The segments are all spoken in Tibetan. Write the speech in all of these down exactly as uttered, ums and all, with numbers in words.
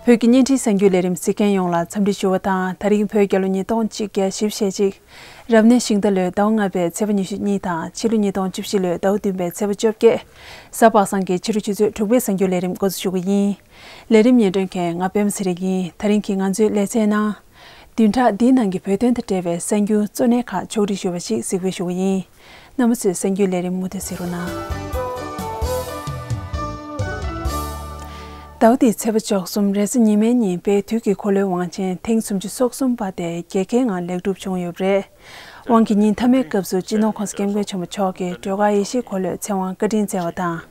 བོད་ཀྱི་བརྙན་འཕྲིན་གསར་འགྱུར་ལས་རིམ་གཟིགས་མཁན་ཡོངས་ལ་འཚམས་འདྲི་ཞུ་བ་དང་། ད་རིང་བོད་རྒྱལ་ལོ་ཉིས་སྟོང་གཅིག་བརྒྱ་བཞི་བཅུ་ཞེ་གཅིག་རབ་གནས་ཤིང་རྟ་ལོའི་ཟླ་བ་ལྔ་པའི་ཚེས་པ་ཉི་ཤུ་གཉིས་དང་། ཕྱི་ལོ་ཉིས་སྟོང་བཅུ་བཞི་ལོའི་ཟླ་བ་བདུན་པའི་ཚེས་པ་བཅོ་བརྒྱད། གཟའ་པ་སངས་ཀྱི་ཕྱི་དྲོ་ཆུ་ཚོད་དྲུག་པའི་གསར་འགྱུར་ལས་རིམ་འགོ་འཛུགས་ཞུ་གི་ཡིན། ལས་རིམ་སྙན་སྒྲོན་མཁན་ང་པད་མ་ཚེ་རིང་ཡིན། ད་རིང་གི་ང་ཚོའི་ལེ་ཚན་ནང་། བདུན་ཕྲག་འདིའི་ནང་གི་བོད་དོན་དང་འབྲེལ་བའི་གསར་འགྱུར་གཙོ་གནད་ཁག་ཕྱོགས་སྒྲིག་ཞུས་པ་ཞིག་གཟིགས་འབུལ་ཞུ་གི་ཡིན། རྣམ་པ་ཚོས་གསར་འགྱུར་ལས་རིམ་མུ་མཐུད་གཟིགས་རོགས་གནང་། ཟླ་བ་འདིའི་ཚེས་པ་བཅུ་གསུམ་རེས་གཟའ་ཉི་མའི་ཉིན་དཔལ་དུས་ཀྱི་འཁོར་ལོའི་དབང་ཆེན་ཐེངས་སུམ་ཅུ་སོ་གསུམ་པ་དེ་རྒྱལ་ཁའི་ངང་ལེགས་གྲུབ་བྱུང་ཡོད་པ་རེད། དབང་གི་ཉིན་མཐའ་མའི་སྐབས་སུ་སྤྱི་ནོར་༸གོང་ས་༸སྐྱབས་མགོན་ཆེན་པོ་མཆོག་གིས་སྒྲོལ་དཀར་ཡེ་ཤེས་འཁོར་ལོའི་ཚེ་དབང་བཀའ་དྲིན་སྩལ་བ་དང་།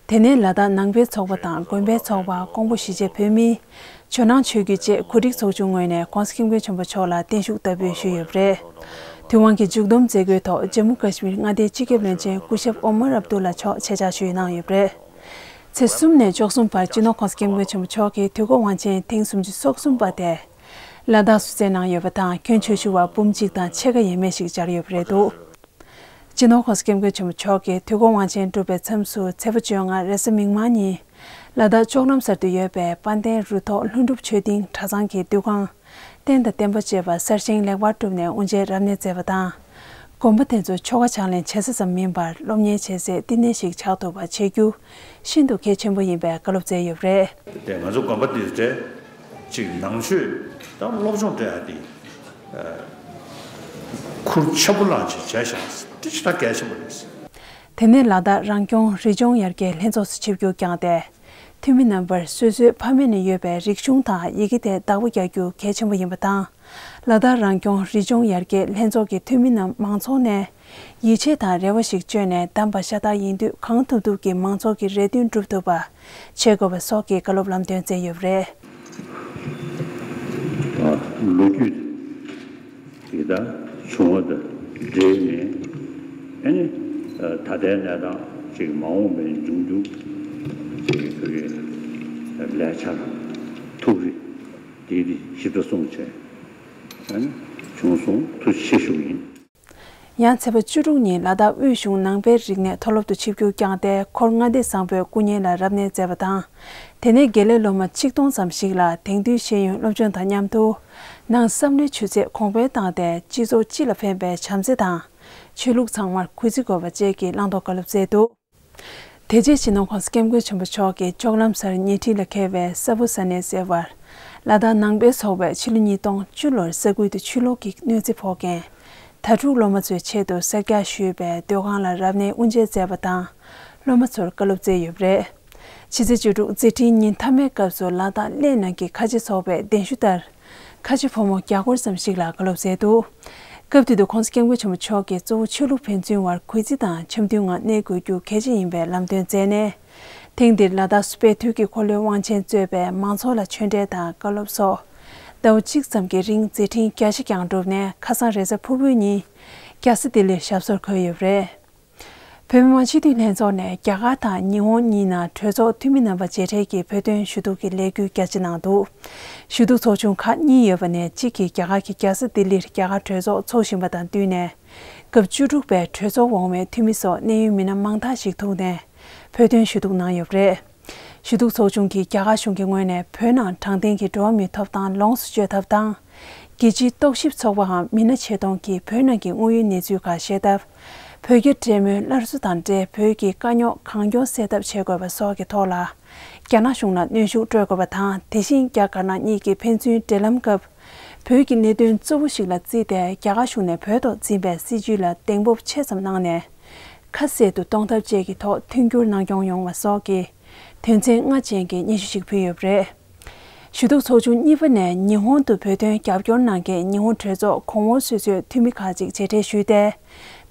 དེ་ནས་ལ་དྭགས་ནང་པའི་ཚོགས་པ་དང་དགོན་པའི་ཚོགས་པ། ཀོང་པོ་གཞིས་བྱེས་བོད་མིའི་ཇོ་ནང་ཆོས་བརྒྱུད་བཅས་གོ་སྒྲིག་ཚོགས་ཆུང་ངོས་ནས་༸གོང་ས་༸སྐྱབས་མགོན་ཆེན་པོ་མཆོག་ལ་བརྟན་བཞུགས་བསྟར་འབུལ་ཞུས་ཡོད་པ་རེད། དུས་དབང་གི་མཇུག་བསྡོམས་མཛད་སྒོའི་ཐོག་ཇམ་མུ་ཀ་ཤི་མིར་མངའ་སྡེའི་སྤྱི་ཁྱབ་བློན་ཆེན་སྐུ་ཞབས་ཨོ་མར་ཨབ་དུ་ལ་མཆོག་ཆེད་བཅར་ཞུས་གནང་ཡོད་པ་རེད། ཚེས་གསུམ་ནས་བཅུ་གསུམ་བར་སྤྱི་ནོར་༸གོང་ས་༸སྐྱབས་མགོན་ཆེན་པོ་མཆོག་གིས་དུས་འཁོར་དབང་ཆེན་ཐེངས་སུམ་ཅུ་སོ་གསུམ་པ་དེ་ལ་དྭགས་སུ་བསྩལ་གནང་ཡོད་པ་དང་། ཁྱོན་ཆེ་ཤོས་པ་འབུམ་གཅིག་དང་ཕྱེད་ཀ་ཡས་མས་ཤིག་བཅར་ཡོད་པ་རེད་འདུག་སྤྱི་ནོར་༸གོང་ས་༸སྐྱབས་མགོན་ཆེན་པོ་མཆོག་གིས་དུས་འཁོར་དབང་ཆེན་གྲུབ་པའི་མཚམས་སུ་ཚེས་པ་བཅོ་ལྔ་རེས་གཟའ་མིག་དམར་ཉིན་ལ་དྭགས་ལྕོག་ལམ་གསར་དུ་ཡོད་པའི་དཔལ་ལྡན་རུ་ཐོག་ལྷུན་གྲུབ་ཆོས་སྡིངས་གྲྭ་ཚང་གི་འདུ་ཁང་རྟེན་དང་བརྟེན་པ་བཅས་པ་གསར་བཞེངས་ལེགས་པར་གྲུབ་ནས་དབུ་འབྱེད་རབ་གནས་མཛད་པ་དང་། དགོན་པ་དེ་ཚོ་ཆོ་ག་ཕྱག་ལེན་བྱེད་ས་ཙམ་མིན་པར་སློབ་གཉེར་བྱེད་སའི་བསྟི་གནས་ཤིག་ཆགས་ཐུབ་པ་བྱེད་རྒྱུ་ཤིན་ཏུ་གལ་ཆེན་པོ་ཡིན་པའི་བཀའ་སློབ་སྩལ་ཡོད་པ་རེད། དེ་ང་ཚོ་དགོན་པ་འདི་རེད། གཅིག་ནང་ཆོས་དང་སློབ་སྦྱོང་སྤྲད་ཡ་དེ་ཁུར་ཆེན་པོ་བླངས་བྱས་བྱས་ཤག་དེ་ཞེ་དྲག་གལ་ཆེན་པོ་རེད། དེ་ནས་ལ་དྭགས་རང་སྐྱོང་རི་ལྗོངས་ཡར་རྒྱས་ལྷན་ཚོགས་སུ་ཆིབས་བསྒྱུར་བསྐྱངས་ཏེ། འཐུས་མི་རྣམ་པར་སོ་སོའི་ཕ་མེས་ནས་ཡོད་པའི་རིག་གཞུང་དང་ཡི་གེ་དེ་བདག་པོ་རྒྱག་རྒྱུ་གལ་ཆེན་པོ་ཡིན་པ་དང་། ལ་དྭགས་རང་སྐྱོང་རི་ལྗོངས་ཡར་རྒྱས་ལྷན་ཚོགས་ཀྱི་འཐུས་མི་རྣམས་མང་ཚོགས་ནས་ཡིད་ཆེས་དང་རེ་བ་ཞིག་བཅོལ་ནས་བདམས་པ་ཤ་སྟག་ཡིན་དུས། གང་ཐུབ་ཐུབ་ཀྱིས་མང་ཚོགས་ཀྱི་རེ་འདུན་སྒྲུབ་ཐུབ་པ་བྱེད་དགོས་པ་སོགས་ཀྱི་བཀའ་སློབ་ལམ་སྟོན་སྩལ་ཡོད་པ་རེད། ལོ་རྒྱུས་དེ་དག་བྱུང་བ་དང་འབྲེལ་ནས། ཨ་ནི་ད་ལྟའི་གནས་སྟངས་ཅིག་མ་འོངས་པའི་འབྱུང་འགྱུར་ཅིག་བོད་ཀྱི་ལས་འཆར་ཐུགས་རེ་དེ་དེ་ཞིབ་ཕྲ་གསུངས་བྱས། ཨ་ནི་བྱུང་སོང་། ཐུགས་རྗེ་ཆེ་ཞུ་གི་ཡིན། ཡང་ཚེས་པ་བཅུ་དྲུག་ཉིན་ལ་དྭགས་དབུས་གཞུང་ནང་པའི་རིག་གནས་མཐོ་སློབ་ཏུ་ཆིབས་བསྒྱུར་བསྐྱངས་ཏེ། འཁོར་ལྔ་སྡེ་བཟང་པོའི་སྐུ་བརྙན་ལ་རབ་གནས་མཛད་པ་དང་། དེ་ནས་དགེ་ལས་སློབ་མ་ཆིག་སྟོང་ཙམ་ཞིག་ལ་དེང་དུས་ཤེས་ཡོན་སློབ་སྦྱོང་དང་མཉམ་དུ། ནང་བསམ་བློའི་ཆུ་ཚད་གོང་འཕེལ་བཏང་སྟེ། སྤྱི་ཚོགས་སྤྱི་ལ་ཕན་པའི་བྱམས་བརྩེ་དང་ཆོས་ལུགས་ཚང་མར་གུས་བརྩི་དགོས་པ་བཅས་ཀྱི་བླང་དོར་བཀའ་སློབ་སྩལ་འདུག་དེ་རྗེས་སྤྱི་ནོར་༸གོང་ས་༸སྐྱབས་མགོན་ཆེན་པོ་མཆོག་གིས་ལྕོག་ལམ་སར་ཉེ་འཁྲིས་ལ་འཁེལ་བའི་ས་བུ་ས་གནས་ཟེར་བར། ལ་དྭགས་ནང་པའི་ཚོགས་པས་ཕྱི་ལོ་ཉིས་སྟོང་བཅུ་ལོར་ས་ཁུལ་དུ་ཆུ་ལོག་གི་གནོད་འཚེ་ཕོག་མཁན་དྭ་ཕྲུག་སློབ་མ་ཚོའི་ཆེད་དུ་གསར་རྒྱག་ཞུས་པའི་སྡོད་ཁང་ལ་རབ་གནས་དབུ་འབྱེད་མཛད་པ་དང་། སློབ་མ་ཚོར་བཀའ་སློབ་སྩལ་ཡོད་པ་རེད། ཕྱི་ཚེས་བཅུ་དྲུག་མཛད་འཕྲིན་ཉིན་མཐའ་མའི་སྐབས་སུ་ལ་དྭགས་གླེ་ནང་གི་ཁ་ཆེ་ཚོགས་པའི་གདན་ཞུ་ལྟར། ཁ་ཆེ་ཕོ་མོ་བརྒྱ་སྐོར་ཙམ་ཞིག་ལ་བཀའ་སློབ་སྩལ་འདུག་སྐབས་དེ་དུ་༸གོང་ས་༸སྐྱབས་མགོན་ཆེན་པོ་མཆོག་གིས་གཙོ་བོ་ཆོས་ལུགས་ཕན་ཚུན་བར་གུས་བརྩི་དང་འཆམ་མཐུན་ངང་གནས་དགོས་རྒྱུ་གལ་ཆེ་ཡིན་པའི་ལམ་སྟོན་མཛད་ནས། ཐེངས་འདིར་ལ་དྭགས་སུ་དཔལ་དུས་ཀྱི་འཁོར་ལོའི་དབང་ཆེན་གཙོས་པའི་མང་ཚོགས་ལ་ཆོས་འབྲེལ་དང་བཀའ་སློབ་སོགས་ཟླ་བ་གཅིག་ཙམ་གྱི་རིང་མཛད་འཕྲིན་རྒྱ་ཆེ་བསྐྱངས་གྲུབ་ནས། ཁ་སང་རེས་གཟའ་ཕུར་བུའི་ཉིན་རྒྱལ་ས་ལྡི་ལིར་ཞབས་སོར་འཁོད་ཡོད་པ་རེད། བོད་མི་མང་སྤྱི་འཐུས་ལྷན་ཚོགས་ནས་རྒྱ་གར་དང་ཉི་ཧོང་གཉིས་ནང་གྲོས་ཚོགས་འཐུས་མི་རྣམ་པ་མཇལ་འཕྲད་ཀྱིས་བོད་དོན་ཞུ་གཏུག་གི་ལས་འགུལ་རྒྱ་ཆེ་གནང་འདུག་ཞུ་གཏུག་ཚོགས་ཆུང་ཁག་གཉིས་ཡོད་པ་ནས། གཅིག་གིས་རྒྱ་གར་གྱི་རྒྱལ་ས་ལྡི་ལིར་རྒྱ་གར་གྲོས་ཚོགས་འཚོགས་བཞིན་པ་དང་བསྟུན་ནས། སྐབས་བཅུ་དྲུག་པའི་གྲོས་ཚོགས་འོག་མའི་འཐུས་མི་སོགས་གནད་ཡོད་མི་སྣ་མང་དག་ཞིག་ཐུག་ནས་བོད་དོན་ཞུ་གཏུག་གནང་ཡོད་པ་རེད། ཞུ་གཏུག་ཚོགས་ཆུང་གིས་རྒྱ་གར་གཞུང་གི་ངོས་ནས་བོད་ནང་དྲང་བདེན་གྱི་འགྲོ་བ་མིའི་ཐོབ་ཐང་ལོངས་སུ་སྤྱོད་ཐབས་དང་། རྒྱལ་སྤྱིའི་རྟོག་ཞིབ་ཚོགས་པའམ་མི་སྣ་ཆེ་མཐོང་གིས་བོད་ནང་གི་དངོས་ཡོད་གནས་ཚུལ་ཁག་ཤེས་ཐབས། བོད་རྒྱ་འབྲེལ་མོལ་སླར་གསོ་དང་འབྲེལ་བོད་ཀྱི་དཀའ་རྙོག་གང་མགྱོགས་སེལ་ཐབས་བྱེད་དགོས་པ་སོགས་ཀྱི་ཐོག་ལ། རྒྱ་ནག་གཞུང་ལ་གནོན་ཤུགས་སྤྲོད་དགོས་པ་དང་། དེ་བཞིན་རྒྱ་དཀར་ནག་གཉིས་ཀྱི་ཕན་ཚུན་འབྲེལ་ལམ་སྐབས། བོད་ཀྱི་གནད་དོན་གཙོ་བོ་ཞིག་ལ་བརྩིས་ཏེ། རྒྱ་གར་གཞུང་ནས་བོད་ཐོག་འཛིན་པའི་སྲིད་བྱུས་ལ་གདེང་སྤོབས་ཆེ་ཙམ་གནང་ནས། ཁ་གསལ་དུ་གཏོང་ཐབས་བཅས་ཀྱི་ཐོག་མཐུན་འགྱུར་གནང་སྐྱོང་ཡོང་བ་སོགས་ཀྱི་དོན་ཚན་ལྔ་ཅན་གྱི་སྙན་ཞུ་ཞིག་ཕུལ་ཡོད་པ་རེད། ཞུ་གཏུག་ཚོགས་ཆུང་གཉིས་པ་ནས་ཉི་ཧོང་དུ་བོད་དོན་རྒྱབ་སྐྱོར་གནང་མཁན་ཉི་ཧོང་གྲོས་ཚོགས་གོང་འོག་སོ་སོའི་འཐུས་མི་ཁག་ཅིག་མཇལ་འཕྲད་ཞུས་ཏེ།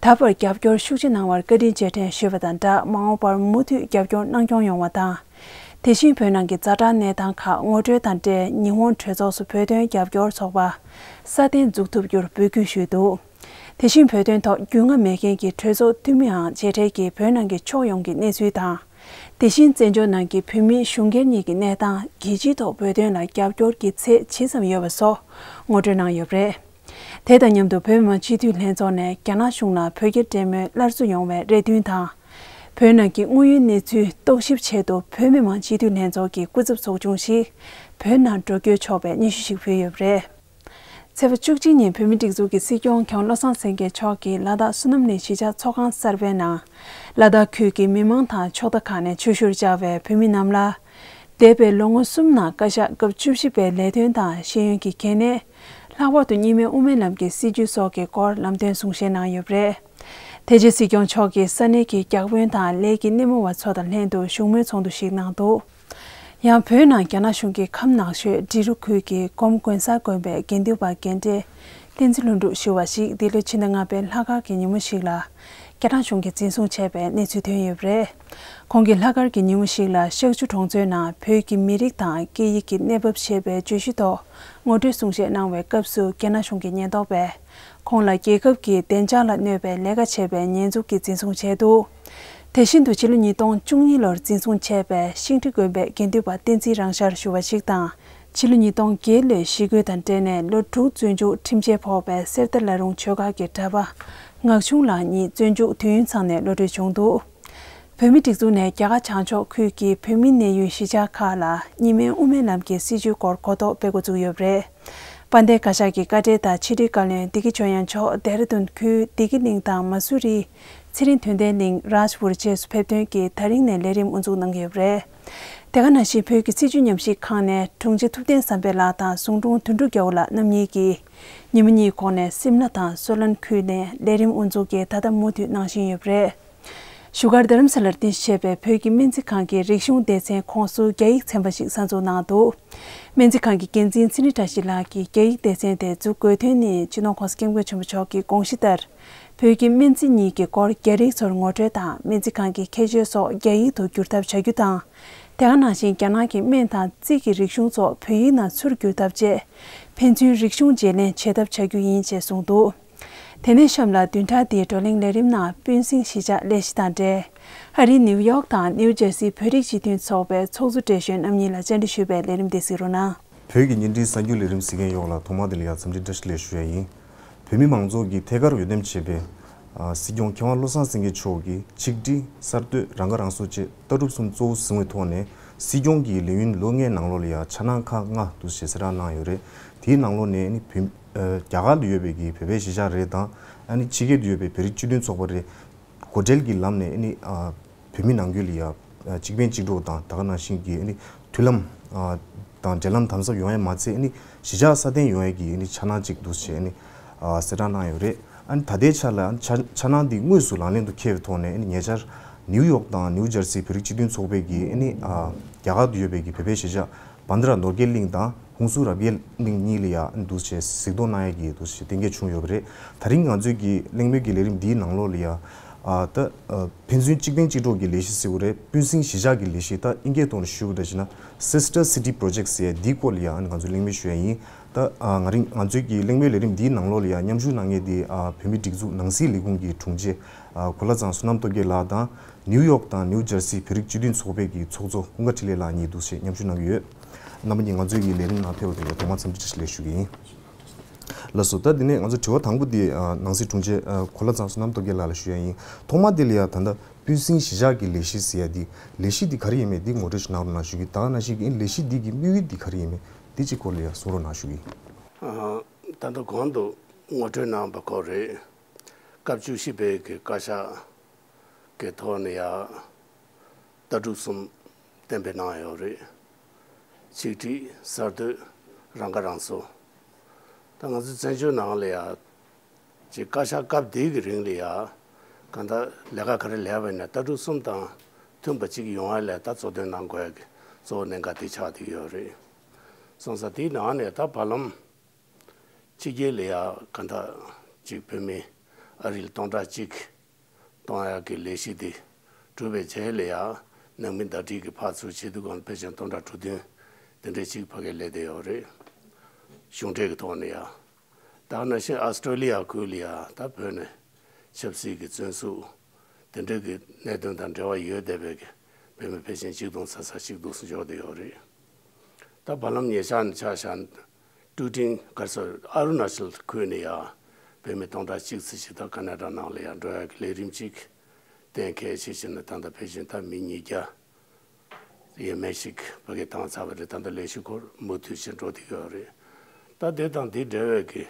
ད་བར་རྒྱབ་སྐྱོར་ཤུགས་ཆེ་གནང་བར་བཀའ་དྲིན་རྗེས་དྲན་ཞུས་པ་དང་སྦྲགས། མ་འོངས་པར་མུ་མཐུད་རྒྱབ་སྐྱོར་གནང་སྐྱོང་ཡོང་བ་དང་། དེ་བཞིན་བོད་ནང་གི་ཛ་དྲག་གནས་སྟངས་ཁག་ངོ་སྤྲོད་དང་འབྲེལ། ཉི་ཧོང་གྲོས་ཚོགས་སུ་བོད་དོན་རྒྱབ་སྐྱོར་ཚོགས་པ་སྲ་བརྟན་འཛུགས་ཐུབ་རྒྱུར་འབོད་སྐུལ་ཞུས་འདུག་དེ་བཞིན་བོད་དོན་ཐོག་རྒྱུས་མངའ་མེད་མཁན་གྱི་གྲོས་ཚོགས་འཐུས་མིའང་མཇལ་འཕྲད་ཀྱིས་བོད་ནང་གི་ཕྱོགས་ཡོངས་ཀྱི་གནས་ཚུལ་དང་། དེ་བཞིན་བཙན་བྱོལ་ནང་གི་བོད་མིའི་གཞུང་སྒེར་གཉིས་ཀྱི་གནས་སྟངས། རྒྱལ་སྤྱིའི་ཐོག་བོད་དོན་ལ་རྒྱབ་སྐྱོར་གྱི་ཚད་ཇི་ཙམ་ཡོད་པ་སོགས་ངོ་སྤྲོད་གནང་ཡོད་པ་རེད། དེ་དང་མཉམ་དུ་བོད་མི་མང་སྤྱི་འཐུས་ལྷན་ཚོགས་ནས་རྒྱ་ནག་གཞུང་ལ་བོད་རྒྱ་འབྲེལ་མོལ་སླར་གསོ་ཡོང་བའི་རེ་འདུན་དང་། བོད་ནང་གི་དངོས་ཡོད་གནས་ཚུལ་རྟོག་ཞིབ་ཆེད་དུ་བོད་མི་མང་སྤྱི་འཐུས་ལྷན་ཚོགས་ཀྱི་སྐུ་ཚབ་ཚོགས་ཆུང་ཞིག་ བོད་ནང་འགྲོ་སྐྱོད་ཆོག་པའི་སྙན་ཞུ་ཞིག་ཕུལ་ཡོད་པ་རེད། ཚེས་པ་བཅུ་གཅིག་ཉིན་བོད་མིའི་སྒྲིག་འཛུགས་ཀྱི་སྲིད་སྐྱོང་མཁས་དབང་བློ་བཟང་སེང་གེ་མཆོག་གིས་ལ་དྭགས་བསོད་ནམས་གླིང་གཞིས་ཆགས་ཚོགས་ཁང་གསར་པའི་ནང་། ལ་དྭགས་ཁུལ་གྱི་མི་མང་དང་ཕྱོགས་མཐའ་ཁག་ནས་ཆོས་ཞུར་བཅར་བའི་བོད་མི་རྣམས་ལ། འདས་པའི་ལོ་ངོ་གསུམ་ནང་བཀའ་ཤག་སྐབས་བཅུ་བཞི་པའི་ལས་དོན་དང་ཤེས་ཡོན་གྱི་གལ་གནད། ལྷག་པར་དུ་གཉིས་སྨན་དབུ་མའི་ལམ་གྱི་སྲིད་བྱུས་སོགས་ཀྱི་སྐོར་ལམ་སྟོན་གསུང་བཤད་གནང་ཡོད་པ་རེད། དེ་རྗེས་སྲིད་སྐྱོང་མཆོག་གིས་ས་གནས་ཀྱི་བརྒྱ་དཔོན་དང་ལས་ཀྱི་སྣེ་མོ་བ་ཚོ་དང་ལྷན་དུ་བཞུགས་མོལ་ཚོགས་འདུ་ཞིག་གནང་འདུག་ཡང་བོད་ནང་རྒྱ་ནག་གཞུང་གིས་ཁམས་ནགས་ཤོད་འབྲི་རུ་ཁུལ་གྱི་གོམ་དགོན་ས་དགོན་པའི་དགེ་འདུན་པ་རྒན་གྲས་བསྟན་འཛིན་ལྷུན་གྲུབ་ཞུ་བ་ཞིག་འདི་ལོའི་ཕྱི་ཟླ་ལྔ་པའི་ལྷག་དཀར་གྱི་ཉིན་མོ་ཞིག་ལ་རྒྱ་ནག་གཞུང་གིས་འཛིན་བཟུང་བྱས་པའི་གནས་ཚུལ་ཐོན་ཡོད་པ་རེད། ཁོང་གིས་ལྷག་དཀར་གྱི་ཉིན་མོ་ཞིག་ལ་ཤག་ཆུ་གྲོང་ཚོའི་ནང་བོད་ཀྱི་མི་རིགས་དང་སྐད་ཡིག་གི་གནས་བབ་ཞེས་པའི་བརྗོད་གཞི་ཐོག་ངོ་སྤྲོད་གསུང་བཤད་གནང་བའི་སྐབས་སུ་རྒྱ་ནག་གཞུང་གི་ཉེན་རྟོག་པས། ཁོང་ལ་རྒྱལ་ཁབ་ཀྱི་བདེ་འཇགས་ལ་གནོད་པའི་ལས་ཀ་བྱས་པའི་ཉེས་འཛུགས་ཀྱིས་འཛིན་བཟུང་བྱས་འདུག་དེ་བཞིན་དུ་ཕྱི་ལོ་ཉིས་སྟོང་བཅུ་གཉིས་ལོར་འཛིན་བཟུང་བྱས་པའི་ཤིང་ཁྲི་དགོན་པའི་དགེ་འདུན་པ་བསྟན་འཛིན་རང་ཤར་ཞུ་བ་ཞིག་དང་། ཕྱི་ལོ་ཉིས་སྟོང་བརྒྱད་ལོའི་ཞི་རྒོལ་དང་འབྲེལ་ནས་ལོ་དྲུག་བཙོན་འཇུག་ཁྲིམས་ཆད་ཕོག་པའི་གསེར་རྟ་བླ་རུང་ཆོས་སྒར་གྱི་གྲྭ་པ་ངག་ཆུང་ལགས་གཉིས་བཙོན་འཇུག་དུས་ཡུན་ཚང་ནས་གློད་གྲོལ་བྱུང་འདུག་བོད་མིའི་སྒྲིག་འཛུགས་ནས་རྒྱ་གར་བྱང་ཕྱོགས་ཁུལ་གྱི་བོད་མིའི་གནས་ཡུལ་གཞིས་ཆགས་ཁག་ལ་གཉིས་སྨན་དབུ་མའི་ལམ་གྱི་སྲིད་བྱུས་སྐོར་གོ་རྟོགས་སྤེལ་འགོ་བཙུགས་ཡོད་པ་རེད། དཔལ་ལྡན་བཀའ་ཤག་གི་བཀའ་འབྲེལ་ལྟར་ཕྱི་དྲིལ་བཀའ་བློན་བདེ་སྐྱིད་ཆོས་དབྱངས་མཆོག་ལྡེ་ར་ལྡུན་ཁུལ་བདེ་སྐྱིད་གླིང་དང་མ་སུ་རི། ཚེ་རིང་དོན་ལྡན་གླིང་རཱཇ་པུར་བཅས་སུ་ཕེབས་ཐོན་གྱིས་ད་རིང་ནས་ལས་རིམ་དབུ་འཛུགས་གནང་གི་ཡོད་པ་རེད། དེ་ག་ནང་བཞིན་བོད་ཀྱི་སྲིད་བྱུས་ཉམས་ཞིབ་ཁང་ནས་དྲུང་ཆེ་ཐུབ་བསྟན་བསམ་འཕེལ་ལགས་དང་ཟུང་དྲུང་དོན་གྲུབ་རྒྱལ་པོ་ལགས་རྣམ་གཉིས་ཀྱིས་ཉིན་མོ་གཉིས་གོང་ནས་སིམ་ལ་དང་སོ་ལན་ཁུལ་ནས་ལས་རིམ་དབུ་འཛུགས་ཀྱིས་ད་ལྟ་མུ་མཐུད་གནང་བཞིན་ཡོད་པ་རེད། བཞུགས་སྒར་རྡ་རམ་ས་ལར་རྟེན་གཞི་བྱས་པའི་བོད་ཀྱི་སྨན་རྩིས་ཁང་གི་རིག་གཞུང་སྡེ་ཚན་ཁོངས་སུ་རྒྱ་ཡིག་ཚན་པ་ཞིག་གསར་འཛུགས་གནང་འདུག་སྨན་རྩིས་ཁང་གི་འགན་འཛིན་ཚེ་རིང་བཀྲ་ཤིས་ལགས་ཀྱིས་རྒྱ་ཡིག་སྡེ་ཚན་དེ་འཛུགས་དགོས་དོན་ནི་སྤྱི་ནོར་༸གོང་ས་༸སྐྱབས་མགོན་ཆེན་པོ་མཆོག་གི་དགོངས་གཞི་ལྟར། བོད་ཀྱི་སྨན་རྩིས་གཉིས་ཀྱི་སྐོར་རྒྱ་རིགས་ཚོར་ངོ་སྤྲོད་དང་སྨན་རྩིས་ཁང་གི་ཁྱད་ཆོས་སོགས་རྒྱ་ཡིག་ཏུ་བསྒྱུར་ཐབས་བྱ་རྒྱུ་དང་། དེ་ག་ནང་བཞིན་རྒྱ་ནག་གི་སྨན་དང་རྩིས་ཀྱི་རིག་གཞུང་སོགས་བོད་ཡིག་ནང་ཚུར་བསྒྱུར་ཐབས་བཅས། ཕན་ཚུན་རིག་གཞུང་བརྗེ་ལེན་བྱེད་ཐབས་བྱ་རྒྱུ་ཡིན་ཞེས་གསུངས་འདུག་དེ་ནས་གཤམ་ལ་བདུན་ཕྲག་འདིའི་བགྲོ་གླེང་ལས་རིམ་ནང་སྤུན་སྲིང་གཞིས་ཆགས་ལས་གཞི་དང་འབྲེལ། ཨ་རིའི་ནིའུ་ཡོག་དང་ནིའུ་ཇར་སིའི་བོད་རིགས་སྤྱི་མཐུན་ཚོགས་པའི་ཚོགས་གཙོ་བགྲེས་གཞོན་རྣམ་གཉིས་ལ་བཅར་འདྲི་ཞུས་པའི་ལས་རིམ་འདི་གཟིགས་རོགས་གནང་། བོད་ཀྱི་བརྙན་འཕྲིན་གསར་འགྱུར་ལས་རིམ་གཟིགས་མཁན་ཡོངས་ལ་ཐོག་མ་དེ་ལ་ཡང་འཚམས་འདྲི་བཀྲ་ཤིས་བདེ་ལེགས་ཞུ་ཡ་ཡིན། བོད་མི་མང་ཚོགས་ཀྱིས་ཐད་ཀར་འོས་འདེམས་བྱས་པའི་ཨ་སྲིད་སྐྱོང་མཁས་དབང་བློ་བཟང་སེང་གེ་མཆོག་གིས་ཆིག་སྒྲིལ། གསར་གཏོད། རང་ཁ་རང་གསོ་བཅས་ལྟ་གྲུབ་གསུམ་གཙོ་བོ་བཟུང་བའི་ཐོག་ནས་སྲིད་སྐྱོང་གི་ལས་ཡུན་ལོ་ལྔའི་ནང་ལོགས་ལ་ཡང་ཆ་ནང་ཁག་ལྔ་འདུག་ཞེས་གསལ་བསྒྲགས་གནང་ཡོད་རེད། དེའི་ནང་ལོགས་ནས་ནི་བོད་ཨ་རྒྱ་གར་དུ་ཡོད་པའི་གི་བོད་པའི་གཞིས་ཆགས་རེ་དང་ཨ་ནི་ཕྱི་རྒྱལ་དུ་ཡོད་པའི་བོད་རིགས་སྤྱི་མཐུན་ཚོགས་པ་རེ། སྒོ་ཁྲལ་གྱི་ལམ་ནས་ཨ་ནི་ཨ་བོད་མི་ནང་ཁུལ་ལ་ཡ་ཨ་གཅིག་ཕན་གཅིག་གྲོགས་དང་ད་ག་ནང་བཞིན་གྱི་ཨ་ནི་མཐུན་ལམ་ཨ་དང་འབྲེལ་ལམ་དམ་ཟབ་ཡོང་ཡ་མ་ཚད་ཨ་ནི་གཞིས་ཆགས་སྲ་བརྟན་ཡོང་ཡ་གི་ཨ་ནི་འཆར་སྣང་གཅིག་འདུག་ཅེས་ཨ་ནི་ཨ་གསལ་བསྒྲགས་གནང་ཡོད་རེད། ཨ་ནི་ད་ལྟའི་ཆ་ལ་ཨ་ནི་འཆར་འཆར་སྣང་འདི་དངོས་སུ་ལག་ལེན་དུ་འཁེལ་བའི་ཐོག་ནས་ཨ་ནི་ཉེ་ཆར་ནིའུ་ཡོག་དང་ནིའུ་ཇར་སི་བོད་རིགས་སྤྱི་མཐུན་ཚོགས་པའི་གི་ཨ་ནི་ཨ་རྒྱ་གར་དུ་ཡོད་པའི་གི་བོད་པའི་གཞིས་ཆགས་བྷན་དྲ་ནོར་རྒྱས་གླིང་དང་། ཧུན་སུར་རབ་རྒྱས་གླིང་གཉིས་ལ་ཡ་འདུག་ཅེས་གཟིགས་རྟོག་གནང་ཡ་གི་འདུག་ཅེས་གཏན་འཁེལ་བྱུང་ཡོད་པ་རེད། ད་རིང་ང་ཚོའི་གི་གླེང་མོལ་གྱི་ལས་རིམ་འདིའི་ནང་ལོགས་ལ་ཡ་ཨ་ད་ཨ་ཕན་ཚུན་གཅིག་ཕན་གཅིག་གྲོགས་ཀྱི་ལས་གཞི་ཟེར་བ་རེད། སྤུན་སྲིང་གཞིས་ཆགས་ཀྱི་ལས་གཞི། ད་ཨིན་སྐད་ཐོག་ནས་ཞུ་བ་འདྲ་ཞིག་ན་Sister City Project ཟེར་ཡ་འདིའི་སྐོར་ལ་ཡ་ང་ཚོས་གླེང་མོལ་ཞུ་ཡ་ཡིན། ད་ཨ་ང་རང་ང་ཚོའི་གི་གླེང་མོལ་ལས་རིམ་འདིའི་ནང་ལོགས་ལ་ཡ་མཉམ་ཞུགས་གནང་མཁན་དེ་ཨ་བོད་མིའི་སྒྲིག་འཛུགས་ནང་སྲིད་ལས་ཁུངས་ཀྱི་དྲུང་ཆེ་ཨ་གོ་ལ་ཚང་བསོད་ནམས་སྟོབས་རྒྱལ་ལགས་དང་། ནིའུ་ཡོག་དང་ནིའུ་ཇར་སི་བོད་རིགས་སྤྱི་མཐུན་ཚོགས་པའི་གི་ཚོགས་གཙོ་ཀུན་དགའ་འཕྲིན་ལས་ལགས་གཉིས་འདུག་ཅེས་མཉམ་ཞུགས་གནང་གི་ཡོད། རྣམ་པ་གཉིས་ང་ཚོའི་གི་ལས་རིམ་ནང་ཕེབས་པ་དེ་ལ་ཐོག་མར་འཚམས་འདྲི་བཀྲ་ཤིས་བདེ་ལེགས་ཞུ་གི་ཡིན། ལགས་སོ། ད་དེ་ནས་ང་ཚོ་དྲི་བ་དང་པོ་དེ་ཨ་ནང་སྲིད་དྲུང་ཆེ་ཨ་གོ་ལ་ཚང་བསོད་ནམས་སྟོབས་རྒྱལ་ལགས་ལ་ཞུ་ཡ་ཡིན། ཐོག་མ་དེ་ལ་ཡ་ད་ལྟ་སྤུན་སྲིང་གཞིས་ཆགས་ཀྱི་ལས་གཞི་ཟེར་ཡ་འདི་ལས་གཞི་འདི་ག་རེ་ཡིན་མིན་འདི་ངོ་སྤྲོད་ཞིག་གནང་རོགས་གནང་ཞུ་གི། ད་ག་ནང་བཞིན་གྱི་ལས་གཞི་འདི་གི་དམིགས་ཡུལ་འདི་ག་རེ་ཡིན་མིན་འདི་གཅིག་སྐོར་ལ་ཡ་གསུང་རོགས་གནང་ཞུ་གི་ཡིན། ཨ་ད་ལྟ་གོང་དུ་ངོ་སྤྲོད་གནང་བ་སྐོར་རེད། སྐབས་བཅུ་བཞི་པའི་གི་བཀའ་ཤག་གི་ཐོག་ནས་ཡ་ལྟ་གྲུབ་གསུམ་གཏན་འབེབས་གནང་ཡོད་རེད། ཆིག་སྒྲིལ། གསར་གཏོད། རང་ཁ་རང་གསོ། ད་ང་ཚོའི་བཙན་བྱོལ་ནང་ལ་ཡ་ཅིག་བཀའ་ཤག་སྐབས་འདིའི་གི་རིང་ལ་ཡ་གང་ལྟར་ལས་ཀ་ག་རེ་ལས་པ་ཡིན་ན་ལྟ་གྲུབ་གསུམ་དང་མཐུན་པ་ཅིག་ཡོང་བ་ལ་ད་གཙོ་འདོན་གནང་དགོས་ཡ་གི་གཙོ་བོ་གནད་འགག་དེ་ཆགས་བསྡད་ཡོད་རེད། སོང་ཙང་དེའི་ནང་ནས་ད་བར་ལམ་ཕྱི་རྒྱལ་ལ་ཡ་ག་འདྲ་ཅིག་བོད་མི་ཨ་རི་ལ་སྟོང་ཕྲག་གཅིག་གཏོང་ཡག་གི་ལས་གཞི་དེ་གྲུབ་པའི་རྗེས་ལ་ཡ་ནང་མི་ཟླ་སྒྲིལ་གྱི་ཕར་ཚུར་བྱེད་དུས་སྒང་ཕལ་ཆེར་སྟོང་ཕྲག་དྲུག་བདུན་དེ་འདྲའི་ཅིག་ཕ་གིར་སླེབས་བསྡད་ཡོད་རེད། གཞུང་འབྲེལ་གྱི་ཐོག་ནས་ཡ། ད་ག་ནང་བཞིན་ཨ་སི་ཀྲོ་ལི་ཡ་ཁུལ་ལ་ཡ་ད་བོད་ནས་ཆབ་སྲིད་ཀྱི་བཙོན་ཟུར་དེ་འདྲ་གི་གནད་དོན་དང་འབྲེལ་བ་ཡོད་བསྡད་པའི་གི་བོད་མི་ཕལ་ཆེར་གཅིག་སྟོང་ཙམ་ཙམ་ཞིག་འདུག་སེ་འབྱོར་བསྡད་ཡོད་རེད། ད་བར་ལམ་ཉེ་ཆར་ནས་ཆ་བཞག་ན་ཀྲུའུ་ཀྲིང་ག་རེ་ཟེར་ཨ་རུ་ན་ཅལ་ཁུལ་ནས་ཡ་བོད་མི་སྟོང་ཕྲག་གཅིག་ཙམ་ཞིག་ད་ཀ་ན་ཌ་ནང་ལ་ཡ་འགྲོ་ཡ་གི་ལས་རིམ་ཅིག་གཏན་འཁེལ་བྱས་བྱས་ནས་ད་ལྟ་ཕལ་ཆེར་ད་མི་ཉིས་བརྒྱ་ ཡས་མས་ཤིག་ཕ་གིར་བཏང་ཚར་བ་རེད། ད་ལྟ་ལས་གཞི་ཁོ་མུ་མཐུད་བྱས་འགྲོ་བསྡད་ཡོད་རེད། ད་དེ་དང་དེ་འབྲེལ་བའི་གི་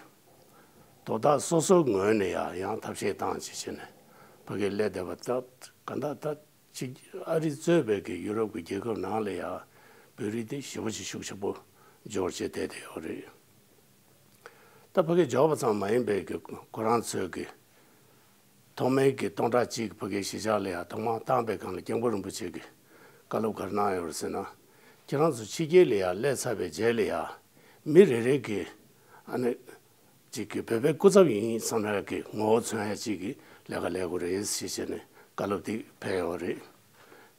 དོ་བདག་སོ་སོའི་ངོས་ནས་ཡང་ཡང་ཐབས་ཤེས་བཏང་བྱས་བྱས་ནས་ཕ་གིར་སླེབས་བསྡད་པ། ད་ག་ད་ད་ཅིག་ཨ་རི་གཙོས་པའི་གི་ཡུ་རོབ་ཀྱི་རྒྱལ་ཁབ་ནང་ལ་ཡང་བོད་རིགས་དེ་ཞེ་པོ་ཅིག་ཤུགས་ཆེན་པོ་འབྱོར་བྱས་བསྡད་བསྡད་ཡོད་རེད། ད་ཕ་གིར་འབྱོར་བ་ཙམ་མ་ཡིན་པའི་གི་ཁོ་རང་ཚོའི་གི་ཐོག་མའི་གི་སྟོང་ཕྲག་གཅིག་ཕ་གིའི་གཞིས་ཆགས་ལ་ཡང་ཐོག་མར་བཏང་པའི་སྒང་ལ་སྐྱབས་མགོན་རིན་པོ་ཆེ་གིས་བཀའ་སློབ་ག་རེ་གནང་ཡོད་རེད་ཟེར་ན། ཁྱེད་རང་ཚོ་ཕྱི་རྒྱལ་ལ་ཡང་སླེབས་ཚར་བའི་རྗེས་ལ་ཡང་མི་རེ་རེ་གིས་ཨ་ནི་ཅིག་གི་བོད་པའི་སྐུ་ཚབ་ཡིན་བསམ་ཡག་གི་ངོ་བོ་མཚོན་ཡག་ཅིག་གི་ལས་ཀ་ལས་དགོས་རེད་ཞེས་བྱས་ནས་བཀའ་སློབ་དེ་ཕེབས་ཡོད་རེད།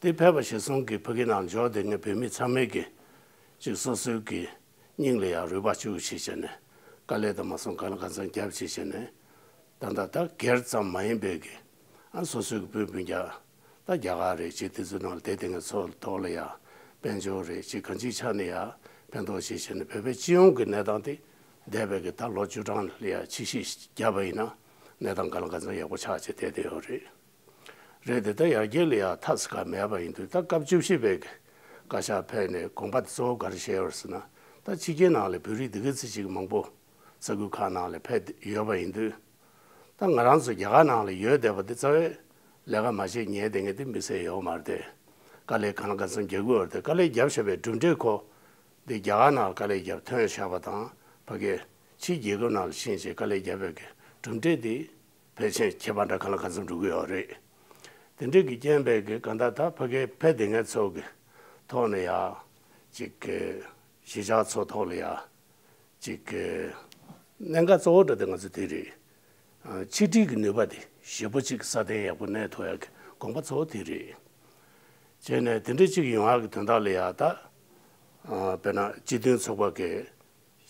དེ་ཕེབས་པ་གཞིར་བཟུང་གིས་ཕ་གི་ནང་འབྱོར་བསྡད་མཁན་བོད་མི་ཚང་མས་གི་ཅིག་སོ་སོའི་གི་སྙིང་ལ་ཡང་རུས་པ་བཅུག་བྱས་བྱས་ནས་དཀའ་ལས་དང་མ་སོང་གང་ལ་གང་འཚམ་བརྒྱབ་བྱས་བྱས་ནས། ད་ལྟ་ད་སྒེར་ཙམ་མ་ཡིན་པའི་གི་ཨ་སོ་སོའི་གི་སྤུན་སྤུན་ཀྱག་ད་རྒྱ་གར་རེད་ཅེས་དེ་ཚོའི་ནང་ལ་བསྡད་བསྡད་མཁན་ཚོ་ཐོག་ལ་ཡང་དཔལ་འབྱོར་རེད་ཅེས་གང་ཅིའི་ཆ་ནས་ཡང་ཕན་ཐོགས་བྱས་བྱས་ནས་བོད་པའི་སྤྱི་ཡོངས་ཀྱི་གནས་སྟངས་དེ་འདས་པའི་གི་ད་ལོ་བཅུ་གྲངས་ལ་ཡང་ཕྱིས་ཤིག་བརྒྱབ་པ་ཡིན་ན་གནས་སྟངས་གང་ལ་གང་འཚམ་ཡག་པོ་ཆགས་བྱས་བསྡད་བསྡད་ཡོད་རེད། རེད་དེ་ད་ཡར་རྒྱས་ལ་ཡང་ཐབས་ཟད་མེད་པ་ཡིན་དུས། ད་སྐབས་བཅུ་བཞི་པའི་གི་བཀའ་ཤག་ཕེབས་ནས་དགོངས་པ་དེ་གཙོ་བོ་ག་རེ་བཞེས་ཡོད་ཟེར་ན། ད་ཕྱི་རྒྱལ་ནང་ལ་བོད་རིགས་འདི་ག་ཚོད་ཅིག་མང་པོ་ས་ཁུལ་ཁག་ནང་ལ་ཕེབས་ཡོད་པ་ཡིན་དུས། ད་ང་རང་ཚོ་རྒྱ་གར་ནང་ལ་ཡོད་བསྡད་པ་དེ་རྩ་བའི་ལས་ཀ་མ་བྱེད་ཉལ་བསྡད་མཁན་དེ་དམིགས་བསལ་ཡོད་མ་རེད་དེ། དཀའ་ལས་གང་ལ་གང་འཚམ་རྒྱག་གི་ཡོད་རེད་དེ། དཀའ་ལས་བརྒྱབ་བཞག་པའི་གྲུབ་འབྲས་ཁོ་འདི་རྒྱ་གར་ནང་དཀའ་ལས་བརྒྱབ་ཐོན་བཞག་པ་དང་ཕ་གིའི་ཕྱིའི་རྒྱལ་ཁབ་ནང་ལ་ཕྱིན་བྱས་དཀའ་ལས་བརྒྱབ་པའི་གི་གྲུབ་འབྲས་དེ་ཕལ་ཆེར་ཁྱད་པར་འདྲ་གང་ལ་གང་འཚམ་འགྲོ་གི་ཡོད་རེད། དེ་འདྲའི་གི་རྐྱེན་པས་གི་གང་ལྟར་ད་ཕ་གིར་ཕེབས་བསྡད་མཁན་ཚོ་གི་ཐོག་ནས་ཡང་ཅིག་གི་གཞིས་ཆགས་ཚོ་ཐོག་ལ་ཡང་ཅིག་གི་གནད་འགག་གཙོ་བོ་འདྲ་དེ་ང་ཚོ་དེ་རེད། ཨ་ཆིག་སྒྲིལ་གྱི་ནུས་པ་དེ་ཞེ་པོ་ཅིག་སྲ་བརྟན་ཡག་པོ་གནས་ཐུབ་ཡག་གི་དགོངས་པ་གཙོ་བོ་དེ་རེད། བྱས་ནས་དེ་འདྲ་ཅིག་ཡོང་ཡག་གི་དོན་དག་ལ་ཡང་ད་ཨ་དཔེར་ན་སྤྱི་མཐུན་ཚོགས་པ་གི་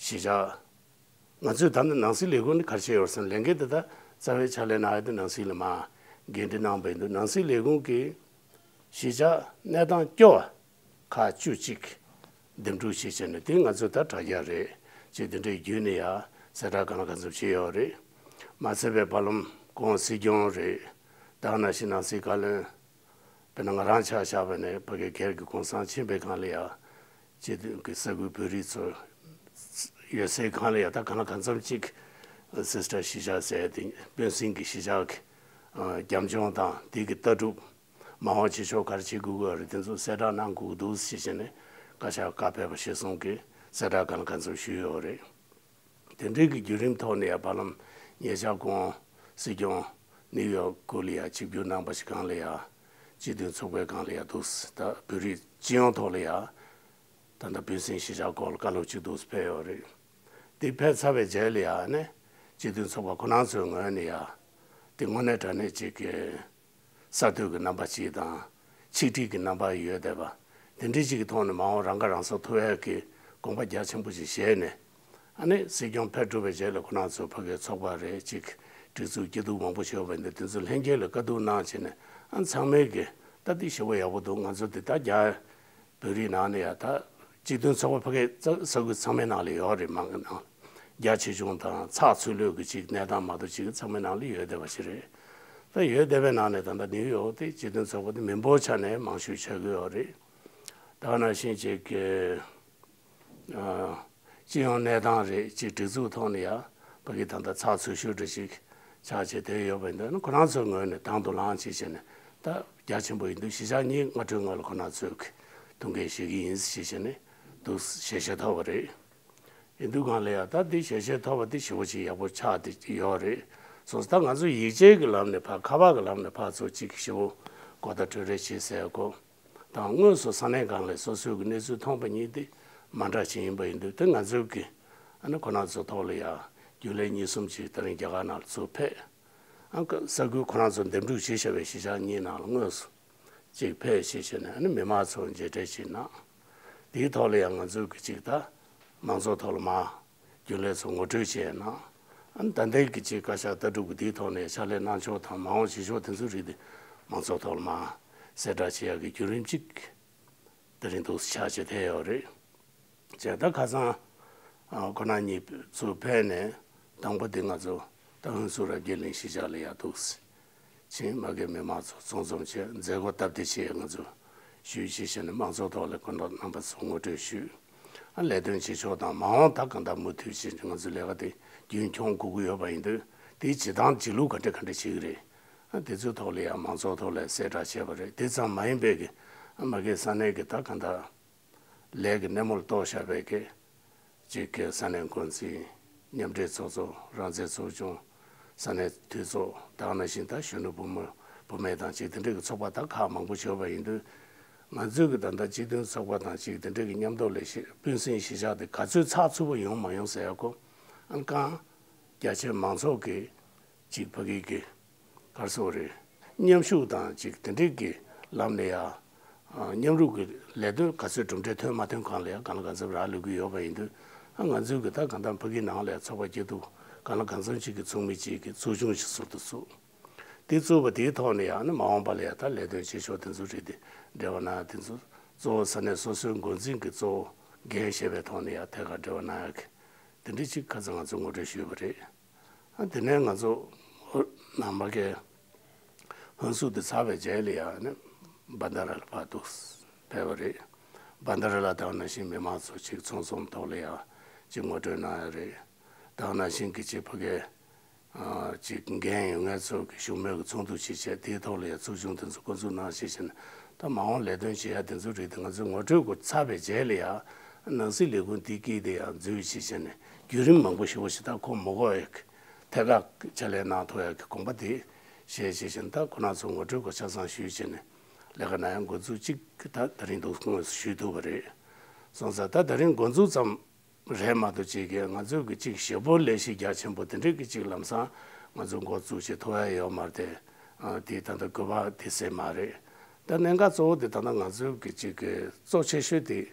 གཞིས་ཆགས། ང་ཚོས་ད་ནི་ནང་སྲིད་ལས་ཁུངས་ནི་ག་རེ་བྱས་ཡོད་ཟེར་ན། ལས་འགན་དེ་ད་རྩ་བའི་ཕྱག་ལས་གནང་ཡག་དེ་ནང་སྲིད་ལ་མར་འགན་འཁྲི་གནང་བ་ཡིན་དུས། ནང་སྲིད་ལས་ཁུངས་ཀྱིས་གཞིས་ཆགས་གནས་སྟངས་སྐྱོ་བ་ཁག་བཅུ་གཅིག་འདེམས་སྒྲུག་བྱས་བྱས་ནས། དེ་ང་ཚོས་ད་དྲ་རྒྱ་རེད་ཅེས་དེ་འདྲའི་བརྒྱུད་ནས་ཡང་གསལ་བསྒྲགས་གང་ལ་གང་འཚམ་བྱས་ཡོད་རེད། མ་ཚད་པའི་བར་ལམ་གོང་སྲིད་སྐྱོང་རེད། ད་ནང་བཞིན་ནང་སྲིད་བཀའ་བློན། དཔེར་ན་ང་རང་ཆ་བཞག་པ་ནས་ཕ་གིའི་སྒེར་གྱི་གུང་སེང་ཕྱིན་པའི་སྒང་ལ་ཡང་སྤྱི་འཐུས་ཀྱི་ས་ཁུལ་བོད་རིགས་ཚོ་ཡོད་སའི་སྒང་ལ་ཡང་ད་གང་ལ་གང་འཚམ་ཅིག་སིས་ཊར་གཞིས་ཆགས་ཟེར་དེ་སྤུན་སྲིང་གི་གཞིས་ཆགས་ཀྱི་རྒྱབ་ལྗོངས་དང་དེ་གི་ལྟ་གྲུབ། མ་འོངས་བྱེད་ཕྱོགས་ག་རེ་བྱེད་དགོས་ཀྱི་ཡོད་རེད། དེ་ཚོ་གསལ་བསྒྲགས་གནང་དགོས་ཀྱི་འདུག་ཞེས་བྱས་ནས་བཀའ་ཤག་བཀའ་ཕེབས་པ་གཞིར་བཟུང་གི་གསལ་བསྒྲགས་གང་ལ་གང་འཚམ་ཞུས་ཡོད་རེད། དེ་འདྲའི་གི་བརྒྱུད་རིམ་ཐོག་ནས་ཡང་བར་ལམ་ཉེ་ཆར་གོང་སྲིད་སྐྱོང་ནིའུ་ཡོག་ཁུལ་ལ་ཡང་ཆིབས་བསྒྱུར་གནང་པ་ཞིག་སྒང་ལ་ཡང་སྤྱི་མཐུན་ཚོགས་པའི་སྒང་ལ་ཡང་འདུག་སེ། ད་བོད་རིགས་སྤྱི་ཡོངས་ཐོག་ལ་ཡང་ད་ལྟ་སྤུན་སྲིང་གཞིས་ཆགས་སྐོར་ལ་བཀའ་སློབ་ཅིག་འདུག་སེ་ཕེབས་ཡོད་རེད། དེ་ཕེབས་ཚར་བའི་རྗེས་ལ་ཡང་ནས་སྤྱི་མཐུན་ཚོགས་པ་ཁོ་རང་ཚོའི་ངོས་ནས་ཡང་དེ་དངོས་གནས་དྲང་གནས་ཅིག་གི་གསར་གཏོད་ཀྱི་རྣམ་པ་ཅིག་དང་། ཆིག་སྒྲིལ་གྱི་རྣམ་པ་ཡོད་བསྡད་པ། དེ་འདྲའི་ཅིག་གི་ཐོག་ནས་མ་འོངས་རང་ཁ་རང་གསོ་ཐུབ་ཡག་གི་དགོངས་པ་རྒྱ་ཆེན་པོ་ཅིག་བཞེས་ནས། ཨ་ནི་སྲིད་སྐྱོང་ཕེབས་གྲུབ་པའི་རྗེས་ལ་ཁོ་རང་ཚོ་ཕ་གིའི་ཚོགས་པ་རེད་ཅིག་སྒྲིག་འཛུགས་སྐྱིད་སྡུག་མང་པོ་ཞིག་ཡོད་པ་འདི། དེ་ཚོ་ལྷན་རྒྱས་ལ་བཀའ་བསྡུར་གནང་བྱས་ནས། ཨ་ཚང་མས་ཀྱི་ད་འདི་ཞེ་པོ་ཡག་པོ་འདུག་ང་ཚོ་འདི་ད་རྒྱ་བོད་རིགས་ནང་ནས་ཡང་ད་སྤྱི་མཐུན་ཚོགས་པ་ཕ་གི་ས་ས་ཁུལ་ཚང་མའི་ནང་ལ་ཡོད་རེད། མང་གི་ནང་རྒྱ་ཆེ་ཆུང་དང་ཚགས་ཚུད་ལོས་ཀྱི་ཅིག་གནས་སྟངས་མ་གཏོགས་ཅིག་ཚང་མའི་ནང་ལ་ཡོད་བསྡད་པ་ཞིག་རེད། ད་ཡོད་བསྡད་པའི་ནང་ནས་ད་ལྟ་ནིའུ་ཡོག་དེ་སྤྱི་མཐུན་ཚོགས་པ་དེ་མི་འབོར་ཆ་ནས་མང་ཤོས་ཆགས་ཀྱི་ཡོད་རེད། ད་ནང་བཞིན་ཅིག་གི་ཨ་སྤྱི་ཡོངས་གནས་སྟངས་རེད་ཅིག་སྒྲིག་འཛུགས་ཐོག་ནས་ཡང་ཕ་གི་ད་ལྟ་ཚགས་ཚུད་ཤོས་འདྲ་ཞིག་ཆགས་བྱས་བསྡད་ཡོད་པ་ཡིན་ན། ཁོ་རང་ཚོའི་ངོས་ནས་དང་དུ་བླངས་བྱས་བྱས་ནས་ད་རྒྱ་ཆེན་པོ་ཡིན་དུས་གཞིས་ཆགས་གཉིས་སྔ་དྲོའི་སྔོན་ལ་ཁོ་རང་ཚོས་ཀྱི་ཐུགས་འགན་བཞེས་ཀྱི་ཡིན་ཞེས་བྱས་ནས་འདུག་ཞལ་བཞེས་ཐོབ་པ་རེད། ཡིན་དུས་སྒང་ལ་ཡང་ད་འདི་ཞལ་བཞེས་ཐོབ་པ་འདི་ཞེ་པོ་ཅིག་ཡག་པོ་ཆགས་བསྡད་ཡོད་རེད། སོང་ཙང་ད་ང་ཚོ་ཡིག་ཆའི་གི་ལམ་ནས་ཕར། ཁ་པར་གི་ལམ་ནས་ཕར་ཚུར་ཅིག་ཞེ་པོ་གོ་བརྡ་སྤྲོད་རེས་བྱེད་སའི་སྐོར་དང་། དངོས་སུ་ས་གནས་སྒང་ལ་སོ་སོའི་གི་གནས་ཚུལ་མཐོང་པ་གཉིས་དེ་མ་འདྲ་ཅིག་ཡིན་པ་ཡིན་དུས། དེ་ང་ཚོའི་གི་ཨ་ནི་ཁོ་རང་ཚོ་ཐོག་ལ་ཡང་རྒྱུན་ལས་གཉིས་གསུམ་ཅིག་དེ་རིང་རྒྱ་གར་ནང་ལ་ཚུར་ཕེབས། ཨ་ནི་ས་ཁུལ་ཁོ་རང་ཚོ་འདེམས་སྒྲུག་བྱེད་བཞག་པའི་གཞིས་ཆགས་གཉིས་ནང་ལ་དངོས་སུ་ཅིག་ཕེབས་བྱས་བྱས་ནས། ཨ་ནི་མི་མང་ཚོ་མཇལ་འཕྲད་ཅིག་གནང་། དེའི་ཐོག་ལ་ཡང་ང་ཚོས་ཀྱི་ཅིག་ད་མང་ཚོགས་ཐོག་ལ་མར་རྒྱུན་ལས་ཚོ་ངོ་སྤྲོད་བྱས་གནང་། ཨ་ནི་ད་ལྟའི་གི་ཅིག་བཀའ་ཤག་ལྟ་གྲུབ་ཀྱི་དེའི་ཐོག་ནས་ཕྱག་ལས་གནང་ཕྱོགས་དང་། མ་འོངས་བྱེད་ཕྱོགས་དེ་ཚོའི་རིགས་དེ་མང་ཚོགས་ཐོག་ལ་མར་གསལ་བསྒྲགས་བྱེད་ཡག་གི་བརྒྱུད་རིམ་ཅིག་དེ་རིང་འདུག་སེ་ཆགས་བྱས་བསྡད་ཡོད་རེད། བྱས་ད་ཁ་སང་ཨ་ཁོ་རང་གཉིས་ཚུར་ཕེབས་ནས་དང་པོ་དེ་ང་ཚོ་ད་ཧུན་སུར་རབ་རྒྱས་གླིང་གཞིས་ཆགས་ལ་ཡར་འདུག་སེ་ཕྱིན། མ་གིའི་མི་མང་ཚོ་ཚོགས་འཛོམས་བྱས། མཛད་སྒོ་སྟབས་བདེ་བྱས། ང་ཚོ་ ཞུས་ཞེས་བྱས་ནས་མང་ཚོགས་ཐོག་ལ་སྐུ་མགྲོན་རྣམ་པ་ཚོ་ངོ་སྤྲོད་ཞུས། ཨ་ལས་དོན་བྱེད་ཕྱོགས་དང་མ་འོངས་ད་གང་ལྟར་མུ་མཐུད་བྱས་ང་ཚོའི་ལས་ཀ་དེ་རྒྱུན་འཁྱོངས་དགོས་ཀྱི་ཡོད་པ་ཡིན་དུས་དེའི་བྱེད་སྟངས་བྱེད་ལུགས་ག་འདྲ་ག་འདྲ་བྱེད་ཀྱི་རེད། ཨ་དེ་ཚོའི་ཐོག་ལ་ཡང་མང་ཚོགས་ཐོག་ལ་གསལ་བསྒྲགས་བྱས་པ་རེད། དེ་ཙམ་མ་ཡིན་པའི་གི་ཨ་མ་གི་ས་གནས་ཀྱི་ད་གང་ལྟར་ལས་ཀྱི་སྣེ་མོར་གཏོགས་བཞག་པའི་གི་གཅིག་གི་ས་གནས་འགོ་འཛིན། མཉམ་འབྲེལ་ཚོགས་གཙོ། རང་བཙན་ཚོགས་ཆུང་། ས་གནས་འཐུས་ཚོགས། དེ་ནང་བཞིན་ད་གཞོན་ནུ་བུ་མོ་བུད་མེད་དང་གཅིག་དེ་འདྲའི་གི་ཚོགས་པ་ད་ཁག་མང་པོ་ཡོད་པ་ཡིན་དུས། ང་ཚོས་གི་ད་ལྟ་སྤྱི་མཐུན་ཚོགས་པ་དང་གཅིག་དེ་འདྲའི་གི་མཉམ་དུ་ལས་བྱེད་སྤུན་སྲིང་གཞིས་ཆགས་དེ་ག་ཚོད་ཚགས་ཚུད་པོ་ཡོང་མ་ཡོང་ཟེར་ཡ་ཁོ། ཨ་ནི་གང་རྒྱ་ཆེ་མང་ཚོགས་ཀྱི་གཅིག་ཕ་གི་གི་ག་རེ་ཟེར་དགོས་རེད། མཉམ་ཞུགས་དང་ཅིག་དེ་འདྲའི་གི་ལམ་ནས་ཡ། ཨ་མཉམ་རུབ་ཀྱི་ལས་དོན་ག་ཚོད་གྲུབ་འབྲས་ཐོན་མ་ཐོན་གང་ལ་ཡ་གང་ལ་གང་འཚམ་རག་ལུས་ཀྱི་ཡོད་པ་ཡིན་དུས། ཨ་ང་ཚོའི་གི་ད་གང་ལྟར་ཕ་གི་ནང་ལ་ཡ་ཚོགས་པ་སྐྱིད་སྡུག་གང་ལ་གང་འཚམ་ཅིག་གི་ཚོགས་མི་གཅིག་གི་ཚོགས་ཆུང་ཞིག་ཟུར་དུ་བཙུགས། དེ་བཙུགས་པ་དེའི་ཐོག་ནས་ཡང་ནི་མ་འོངས་པ་ལ་ཡ་ད་ལས་དོན་བྱེད་ཕྱོགས་དེ་ཚོ་རིགས་དེ་འབྲེལ་བ་གནང་ཡ་དེ་ཚོ་གཙོ་བོ་ས་གནས་སོ་སོའི་འགོ་འཛིན་གྱི་གཙོ་བོ་འགན་བཞེས་པའི་ཐོག་ནས་ཡ་ཐད་ཀར་འབྲེལ་བ་གནང་ཡ་གི་དེ་འདྲའི་ཅིག་ཁ་སང་ང་ཚོ་ངོ་སྤྲོད་ཞུས་པ་རེད། ཨ་དེ་ནས་ང་ཚོ་ནང་མ་གའི་ཧོན་སུར་དེ་ཚར་བའི་རྗེས་ལ་ཡང་ནི་བན་ད་ར་ལ་ཕར་འདུག་ཕེབས་པ་རེད། བན་ད་ར་ལ་དང་ནང་བཞིན་མི་མང་ཚོ་ཅིག་ཚོགས་འཛོམས་ཐོག་ལ་ཡང་ཅིག་ངོ་སྤྲོད་གནང་ཡ་རེད། དང་ནང་བཞིན་གྱི་ཅིག་ཕ་གའི་ཨ་ཅིག་འགན་ཡོད་མཁན་ཚོ་གི་བཞུགས་མོལ་གྱི་ཚོགས་འདུ་ཅིག་བྱས། དེའི་ཐོག་ལ་ཡང་ཚོགས་ཆུང་དེ་ཚོ་འགོ་འཛུགས་གནང་ཞེས་བྱས་ནས་ད་མ་འོངས་ལས་དོན་བྱེད་ཡ་དེ་ཚོ་རིགས་དེ་ང་ཚོས་ངོ་སྤྲོད་འགོ་ཚར་བའི་རྗེས་ལ་ཡང་ནང་སྲིད་ལས་ཁུངས་དེ་དཀྱིལ་དེ་ཡང་འཛུལ་ཞེས་བྱས་ནས་བརྒྱུད་རིམ་མང་པོ་ཞེ་པོ་ཞིག་ད་ཁོ་མ་གོ་ཡ་གི་ཐད་ཀར་ཕྱག་ལས་གནང་ཐུབ་ཡ་གི་དགོངས་པ་དེ་བཞེས་བྱས་བྱས་ནས་ད་ཁོ་རང་ཚོ་ངོ་སྤྲོད་སྐོར་ཆ་ཚང་ཞུས་བྱས་ནས་ལས་ཀ་གནང་ཡ་འགོ་འཛུགས་གཅིག་གི་ད་ད་རིང་འདུག་དངོས་སུ་ཞུས་ཐུབ་པ་རེད། སོང་ཙང་ད་ད་རིང་འགོ་འཛུགས་ཙམ་རེད་མ་གཏོགས་གཅིག་གི་ང་ཚོས་གི་གཅིག་ཞེ་པོ་ལས་གཞི་རྒྱ་ཆེན་པོ་དེ་འདྲའི་གི་གཅིག་ལམ་སང་ང་ཚོ་འགོ་བཙུགས་བྱས་ཐུབ་ཡ་ཡོད་མ་རེད་དེ། ཨ་དེ་ད་ལྟ་དགོས་པ་དེ་སེ་མ་རེད། ད་གནད་འགག་གཙོ་བོ་དེ་ད་ལྟ་ང་ཚོའི་གི་གཅིག་གི་གཙོ་ཆེ་ཤོས་དེ།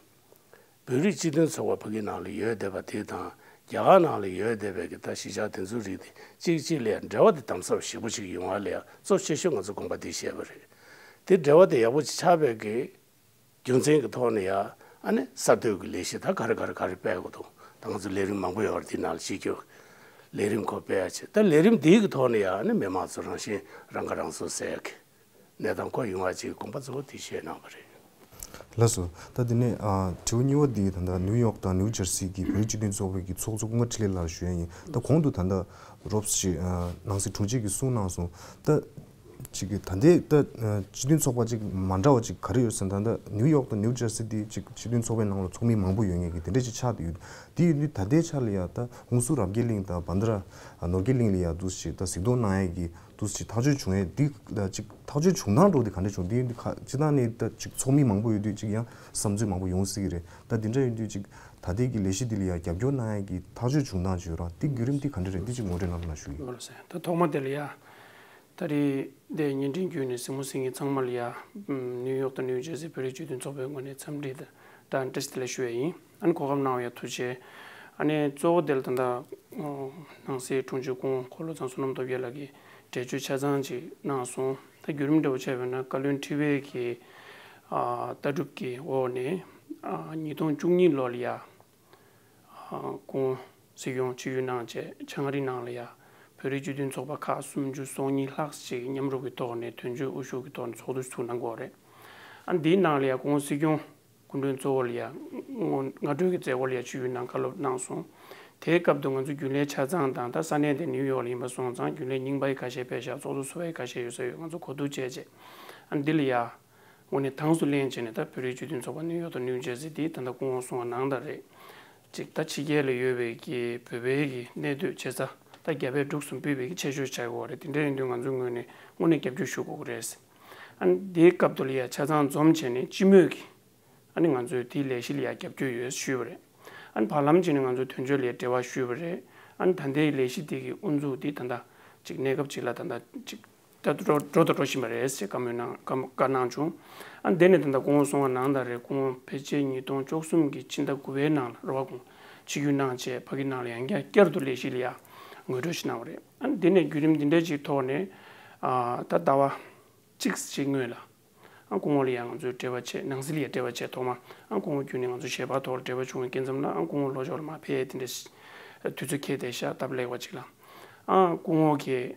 བོད་རིགས་སྤྱི་མཐུན་ཚོགས་པ་ཕ་གི་ནང་ལ་ཡོད་བསྡད་པ་དེ་དང་རྒྱ་གར་ནང་ལ་ཡོད་བསྡད་པའི་གི་ད་གཞིས་ཆགས་དེ་ཚོའི་རིགས་དེ་གཅིག་གཅིག་ལ་འབྲེལ་བ་དེ་དམ་ཟབ་ཞེ་པོ་ཅིག་ཡོང་བ་ལ་ཡ་གཙོ་ཆེ་ཤོས་ང་ཚོ་དགོངས་པ་དེ་བཞེས་པ་རེད། དེ་འབྲེལ་བ་དེ་ཡག་པོ་ཅིག་ཆགས་པའི་གི་རྒྱུ་མཚན་གི་ཐོག་ནས་ཡ་ཨ་ནི་གསར་གཏོད་ཀྱི་ལས་གཞི་ད་ག་རེ་ག་རེ་ག་རེ་སྤེལ་དགོས་འདུག་ད་ང་ཚོ་ལས་རིམ་མང་པོ་ཡོད་རེད། དེ་ནང་ལ་གཅིག་གྱུར་ལས་རིམ་ཁོ་སྤེལ་ཡ་བྱས། ད་ལས་རིམ་དེའི་གི་ཐོག་ནས་ཡ་ཨ་ནི་མི་མང་ཚོ་རང་བཞིན་རང་ཁ་རང་གསོ་ཟེར་ཡ་གི་གནས་སྟངས་ཁོ་ཡོང་བ་ཅིག་གི་དགོངས་པ་གཙོ་བོ་དེ་བཞེས་གནང་བ་རེད། ལགས་སོ། ད་དེ་ནས་ཨ་དྲི་བ་གཉིས་པ་འདི་ད་ལྟ་ནིའུ་ཡོག་དང་ནིའུ་ཇར་སི་གི་བོད་རིགས་སྤྱི་མཐུན་ཚོགས་པའི་གི་ཚོགས་གཙོ་ཀུན་དགའ་འཕྲིན་ལས་ལགས་ཞུ་ཡ་ཡིན། ད་གོང་དུ་ད་ལྟ་རོབ་ཅིག་ཨ་ནང་སྲིད་དྲུང་ཆེ་གིས་གསུངས་གནང་སོང་། ད་ཅིག་གི་ད་ལྟའི་ད་ཨ་སྤྱི་མཐུན་ཚོགས་པ་ཅིག་མ་འདྲ་བ་ཅིག་ག་རེ་ཡོད་ཟེར་ན། ད་ལྟ་ནིའུ་ཡོག་དང་ནིའུ་ཇར་སི་འདི་ཅིག་སྤྱི་མཐུན་ཚོགས་པའི་ནང་ལ་ཚོགས་མི་མང་པོ་ཡོད་མཁན་གི་དེ་འདྲ་ཅིག་ཆགས་བསྡད་ཡོད། དེ་ཡིན་དུས་ད་ལྟའི་ཆ་ལ་ཡ་ད་ཧུན་སུར་རབ་རྒྱས་གླིང་དང་བན་ད་ར་ནོར་རྒྱས་གླིང་ལ་ཡ་འདུག་ཅིག་ད་གཟིགས་རྟོག་གནང་ཡས་ཀྱི་འདུག་ཅིག་ཐག་གཅོད་བྱུང་ཡས་འདི་ལ་ཅིག་ཐག་གཅོད་བྱུང་སྟངས་འདྲ་བོ་དེ་ག་འདྲ་བྱུང་། དེ་འདི་ཁ་སྤྱིར་བཏང་ནས་ད་ཅིག་ཚོགས་མི་མང་པོ་ཡོད་དུས་ཅིག་ཡང་བསམ་ཚུལ་མང་པོ་ཡོང་སྲིད་ཀྱི་རེད། ད་འདི་འདྲ་ཡིན་དུས་ཅིག་ད་ལྟའི་གི་ལས་གཞི་འདི་ལ་ཡང་རྒྱབ་སྐྱོར་གནང་ཡས་ཀྱི་ཐག་གཅོད་བྱུང་སྟངས་ཅིག་ཡོད་ར། འདི་བརྒྱུད་རིམ་འདི་ག་འདྲ་རེད། འདི་ཅིག་ངོ་སྤྲོད་གནང་རོགས་གནང་ཞུ་ཡིན། ལགས་སོ། ད་ཐོག་མ་དེ་ལ་ཡ་ད་རེས་འདི་བརྙན་འཕྲིན་བརྒྱུད་ནས་གཟིགས་མོ་གཟིགས་མཁན་ཚང་མ་ལ་ཡ་ནིའུ་ཡོག་དང་ནིའུ་ཇར་སི་བོད་རིགས་སྤྱི་མཐུན་ཚོགས་པའི་ངོས་ནས་འཚམས་འདྲི་དང་བཀྲ་ཤིས་བདེ་ལེགས་ཞུ་ཡས་ཡིན། ཨ་ནི་གོ་སྐབས་གནང་བ་ཡ་ཐུགས་རྗེ་ཆེ། ཨ་ནི་གཙོ་བོ་དེ་ལ་ད་ལྟ་ནང་སྲིད་དྲུང་ཆེ་སྐུ་ངོ་འཁོར་ལོ་བཟང་བསོད་ནམས་སྟོབས་རྒྱལ་ལགས་ཀྱིས་འགྲེལ་བརྗོད་ཆ་ཚང་ཅིག་གནང་སོང་། ད་བརྒྱུད་རིམ་འདྲ་བོ་བྱས་པ་ན་བཀའ་བློན་ཁྲི་པའི་གི་ཨ་ལྟ་གྲུབ་ཀྱི་འོག་ནས་ཨ་ཉིས་སྟོང་བཅུ་གཉིས་ལོ་ལ་ཡ་ཨ་སྐུ་ངོ་སྲིད་སྐྱོང་ཆིབས་བསྒྱུར་གནང་བྱས་ཆང་རི་ནང་ལ་ཡ་བོད་རིགས་སྤྱི་མཐུན་ཚོགས་པ་ཁག་སུམ་ཅུ་སོ་གཉིས་ལྷག་ཅིག་མཉམ་རུབ་ཀྱི་ཐོག་ནས་དོན་གཅོད་དབུ་བཞུགས་ཀྱི་ཐོག་ནས་ཚོགས་འདུ་ཚུགས་གནང་གི་ཡོད་རེད། ཨ་འདིའི་ནང་ལ་ཡ་སྐུ་ངོ་སྲིད་སྐྱོང་སྐུ་མགྲོན་གཙོ་བོ་ལ་ཡ་སྔོན་སྔ་གྲོས་ཀྱི་མཛད་སྒོ་ལ་ཡ་ཆིབས་བསྒྱུར་གནང་བཀའ་སློབ་གནང་སོང་། དེའི་སྐབས་དུ་ང་ཚོ་རྒྱུན་ལས་ཆ་ཚང་དང་། ད་ས་གནས་དེ་ནིའུ་ཡོག་ལ་ཡིན་པ་སོང་ཙང་རྒྱུན་ལས་རྙིང་པ་ཡི་ཁ་ཤས་ཕེབས་ཤག་ཚོགས་གཙོ་ཟུར་པ་ཡི་ཁ་ཤས་ཡོད་ས་ཡོད། ང་ཚོ་གོ་བསྡུར་བྱས་རྗེས་ཨ་འདི་ལ་ཡ་དངོས་གནས་དྭངས་སུ་ལེན་བྱས་ནས། ད་བོད་རིགས་སྤྱི་མཐུན་ཚོགས་པ་ནིའུ་ཡོག་དང་ནིའུ་ཇར་སི་འདི་ད་ལྟ་སྐུ་ངོ་གསུངས་པ་ནང་ལྟར་རེད། ཅིག་ད་ཕྱི་རྒྱལ་ལ་ཡོད་པའི་གི་བོད་པའི་གི་གནས་སྡོད་བྱེད་ས་ད་རྒྱ་བལ་འབྲུག་གསུམ་པོའི་བའི་གི་ཆེ་ཤོས་ཆགས་ཡོད་རེད། དེ་འདྲ་ཡིན་དུས་ང་ཚོའི་ངོས་ནས་དངོས་གནས་རྒྱབ་སྐྱོར་ཞུ་དགོས་ཀྱི་རེད། ཨ་ནི་དེའི་སྐབས་དུ་ལ་ཡ་ཆ་ཚང་འཛོམས་བྱས་ནས་སྤྱི་མོས་ཀྱི་ཨ་ནི་ང་ཚོས་དེའི་ལས་གཞི་ལ་ཡ་རྒྱབ་སྐྱོར་ཡོད་ཞུས་པ་རེད། ཨ་ནི་བར་ལམ་ཅིག་ནས་ང་ཚོས་དོན་གཅོད་ལ་ཡ་འབྲེལ་བ་ཞུས་པ་རེད། ཨ་ནི་ད་ལྟའི་ལས་གཞི་དེ་གི་དབུ་འཛུགས་དེ་ད་ལྟ་ཅིག་གནས་སྐབས་ཅིག་ལ་ད་ལྟ་ཅིག་ད་འགྲོ་འགྲོ་དང་འགྲོ་བཞིན་པ་རེད་ཅེས་བཀའ་མོལ་གནང་བཀའ་བཀའ་གནང་བྱུང་། ཨ་ནི་དེ་ནས་ད་ལྟ་སྐུ་ངོ་གསུང་བ་ནང་ལྟར་རེད། སྐུ་ངོ་ཕལ་ཆེར་ཉིས་སྟོང་བཅུ་གསུམ་གྱི་ཕྱི་ཟླ་དགུ་པའི་ནང་ལ་རེད་པ། སྐུ་ངོ་ཆིབས་བསྒྱུར་གནང་བྱས་ཕ་གི་ནང་ལ་ཡང་བསྐྱར་བསྐྱར་དུ་ལས་གཞི་ལ་ཡ་ངོ་སྤྲོད་ཞིག་གནང་བ་རེད། ཨ་ནི་དེ་ནས་བརྒྱུད་རིམ་འདི་འདྲ་ཅིག་ཐོག་ནས་ཨ་ད་ཟླ་བ་གཅིག་ཅིག་སྔོན་ལ་ཨ་སྐུ་ངོ་ལ་ཡང་ང་ཚོས་འབྲེལ་བ་བྱས། ནང་སྲིད་ལ་ཡང་འབྲེལ་བ་བྱས། ཐོག་མ་ཨ་སྐུ་ངོ་བརྒྱུད་ནས་ང་ཚོ་ཞལ་པར་ཐོག་ལ་འབྲེལ་བ་བྱུང་བའི་སྐབས་ཙམ་ལ་ཨ་སྐུ་ངོ་ལྷོ་ཕྱོགས་ལ་མར་ཕེབས། དེ་འདྲ་དུས་ཚོད་འཁེལ་བསྡད་ཤག་སྟབས་ལེགས་པ་ཅིག་ལ། ཨ་སྐུ་ངོ་གིས་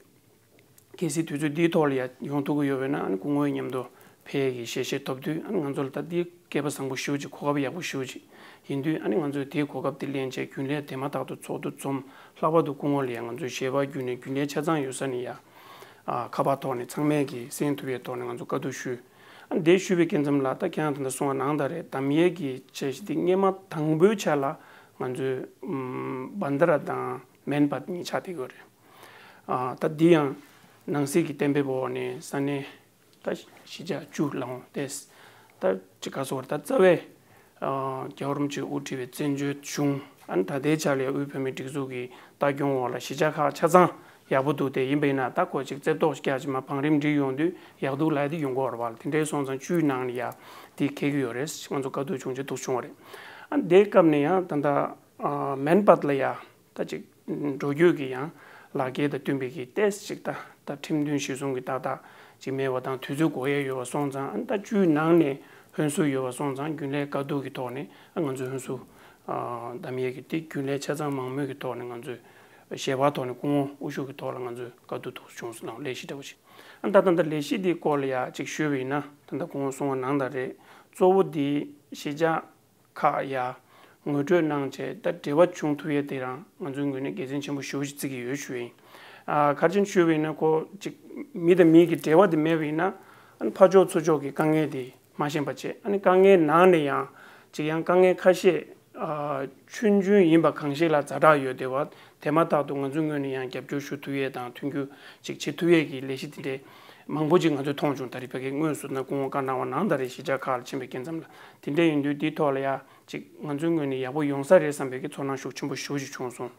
གལ་སྲིད་དུས་ཚོད་འདིའི་ཐོག་ལ་ཡང་ཡོང་ཐུབ་ཀྱི་ཡོད་པས་ན་ཨ་ནི་སྐུ་ངོའི་མཉམ་དུ་ ཕལ་གྱི་ཞལ་བཞེས་ཐོབ་དུས། ཨ་ནི་ང་ཚོ་ལ་ད་འདི་སྐལ་པ་བཟང་པོ་ཞེ་པོ་ཅིག་གོ་སྐབས་ཡག་པོ་ཞེ་པོ་ཅིག་ཡིན་དུས། ཨ་ནི་ང་ཚོས་དེའི་གོ་སྐབས་དེ་ལེན་བྱས་རྒྱུན་ལས་དེ་མ་ཐག་ཏུ་ཚོགས་འདུ་འཛོམས། ལྷག་པར་དུ་སྐུ་ངོ་ལ་ཡང་ང་ཚོས་ཞལ་པར་བརྒྱུད་ནས་རྒྱུན་ལས་ཆ་ཚང་ཡོད་ས་ནས་ཡ། ཨ། ཁ་པར་ཐོག་ནས་ཚང་མས་ཀྱིས་གསན་ཐུབ་པའི་ཐོག་ནས་ང་ཚོ་བཀའ་བསྡུར་ཞུས། ཨ། དེ་ཞུས་པའི་སྐབས་ཙམ་ལ་ད་ཁྱེད་རང་ད་ལྟ་གསུངས་པ་ནང་ལྟར་རེད། གདམ་ཡས་ཀྱི་བྱས་གཞི་དེ་སྔས་མ་དང་པོའི་ཆ་ལ་ང་ཚོས་ཨམ། བན་དྷ་ར་དང་མན་བཏ་གཉིས་ཆགས་བསྡད་ཡོད་རེད། ཨ། ད་འདི་ཡང་ནང་སྲིད་ཀྱི་གཏན་འབེབས་འོག་ནས་ས་གནས་ད་གཞིས་ཆགས་བཅུ་ལ་འོང་སྟེ། ད་ཅི་ག་སོགས་ད་རྩ་བའི་ཨ། རྒྱལ་བ་རིན་པོ་ཆེས་དབུ་ཁྲིད་པའི་བཙན་བྱོལ་གཞུང་། ཨ་ནི་ད་ལྟའི་ཆ་ལ་དབུས་བོད་མིའི་སྒྲིག་འཛུགས་ཀྱི་ལྟ་སྐྱོང་འོག་ལ་གཞིས་ཆགས་ཁག་ཆ་ཚང་ཡག་པོ་འདུག་སྟེ། ཡིན་པ་ཡིན་ན་ད་ཁོ་ཅིག་རྩེ་བཏོག་རྒྱག་ཅིག་མ་བང་རིམ་སྒྲིག་ཡོང་དུས་ཡག་སྡུག་ལབ་དེ་ཡོང་གི་ཡོད་རེད་བ། དེ་འདྲའི་སོང་ཙང་བཅུའི་ནང་ནས་ཡ་དེ་འཁེལ་གྱི་ཡོད་རེད། ང་ཚོ་བཀའ་བསྡུར་བྱུང་རྗེས་ཐུགས་བྱུང་བ་རེད། ཨ། དེའི་སྐབས་ནས་ཡང་ད་ལྟ་ཨ། མན་བཏ་ལ་ཡ་ད་ཅིག་འགྲོ་སྐྱོད་ཀྱི་ཡང་ལག་འཁྱེར་དང་བསྟུན་པའི་གི་ཏོག་ཙམ་ཅིག་ད་ད་ཁྲིམས་མཐུན་གཞི་བཟུང་གི་ཏག་ཏག་ཅིག་མེད་པ་དང་། དུས་ཚོད་འགོར་ཡས་ཡོད་པ་སོང་ཙང་། ཨ། ད་བཅུའི་ནང་ནས་ཧོན་སུར་ཡོད་པ་སོང་ཙང་། རྒྱུན་ལས་བཀའ་བསྡུར་གྱི་ཐོག་ནས། ཨ། ང་ཚོས་ཧོན་སུར་ཨ། གདམ་ཡས་ཀྱི་དེ་རྒྱུན་ལས་ཆ་ཚང་མང་མོས་ཀྱི་ཐོག་ནས། ང་ཚོས་ཞལ་པར་ཐོག་ནས་སྐུ་ངོ་དབུ་བཞུགས་ཀྱི་ཐོག་ལ་ང་ཚོས་བཀའ་བསྡུར་ཐུགས་བྱུང་སོང་། ལས་གཞི་འདྲ་བོ་ཞིག། ཨ། ད་ད་ལྟ་ལས་གཞི་དེའི་སྐོར་ལ་ཡ་ཅིག་ཞུས་པ་ཡིན་ན། ད་ལྟ་སྐུ་ངོ་གསུངས་པ་ནང་ལྟར་རེད། གཙོ་བོ་དེ་གཞིས་ཆགས་ཁག་ཡ་ངོ་སྤྲོད་གནང་བྱས། ད་འབྲེལ་བ་བྱུང་ཐུབ་ཡས་དེ་རང་ང་ཚོའི་ངོས་ནས་དགེ་མཚན་ཆེན་པོ་ཞེ་པོ་ཞིག་བརྩི་གི་ཡོད་ཞུ་ཡིན། ཨ། ག་རེ་བྱས་ནས་ཞུས་པ་ཡིན་ན། ཁོ་ཅིག་མི་དང་མི་གི་འབྲེལ་བ་དེ་མེད་པ་ཡིན་ན། ཨ་ནི་ཕར་ཕྱོགས་ཚུར་ཕྱོགས་ཀྱི་དཀའ་ངལ་དེ་མ་ཤེས་པ་བྱས། ཨ་ནི་དཀའ་ངལ་ནང་ནས་ཡང་ཅིག་ཡང་དཀའ་ངལ་ཁ་ཤས། ཨ། ཆུང་ཆུང་ཡིན་པ་གང་ཞིག་ལ་ཛ་དྲག་ཡོད་བསྡད་པ། དེ་མ་ཐག་ཏུ་ང་ཚོའི་ངོས་ནས་ཡང་རྒྱབ་སྐྱོར་ཞུ་ཐུབ་ཡས་དང་མཐུན་འགྱུར་ཅིག་བྱེད་ཐུབ་ཡས་ཀྱི་ལས་གཞི་དེ་འདྲའི་མང་པོ་ཅིག་ང་ཚོས་མཐོང་བྱུང་། ད་རེས་ཕ་གིར་དངོས་སུ་ད་སྐུ་ངོ་བཀའ་གནང་བ་ནང་ལྟར་རེད། གཞིས་ཆགས་ཁག་ལ་ཕྱིན་པའི་སྐབས་ཙམ་ལ། དེ་འདྲ་ཡིན་དུས་དེའི་ཐོག་ལ་ཡ་ཅིག་ང་ཚོའི་ངོས་ནས་ཡག་པོ་ཡོང་ས་རེད་བསམ་པའི་གི་ཚོར་སྣང་ཤུགས་ཆེན་པོ་ཞེ་པོ་ཅིག་བྱུང་སོང་།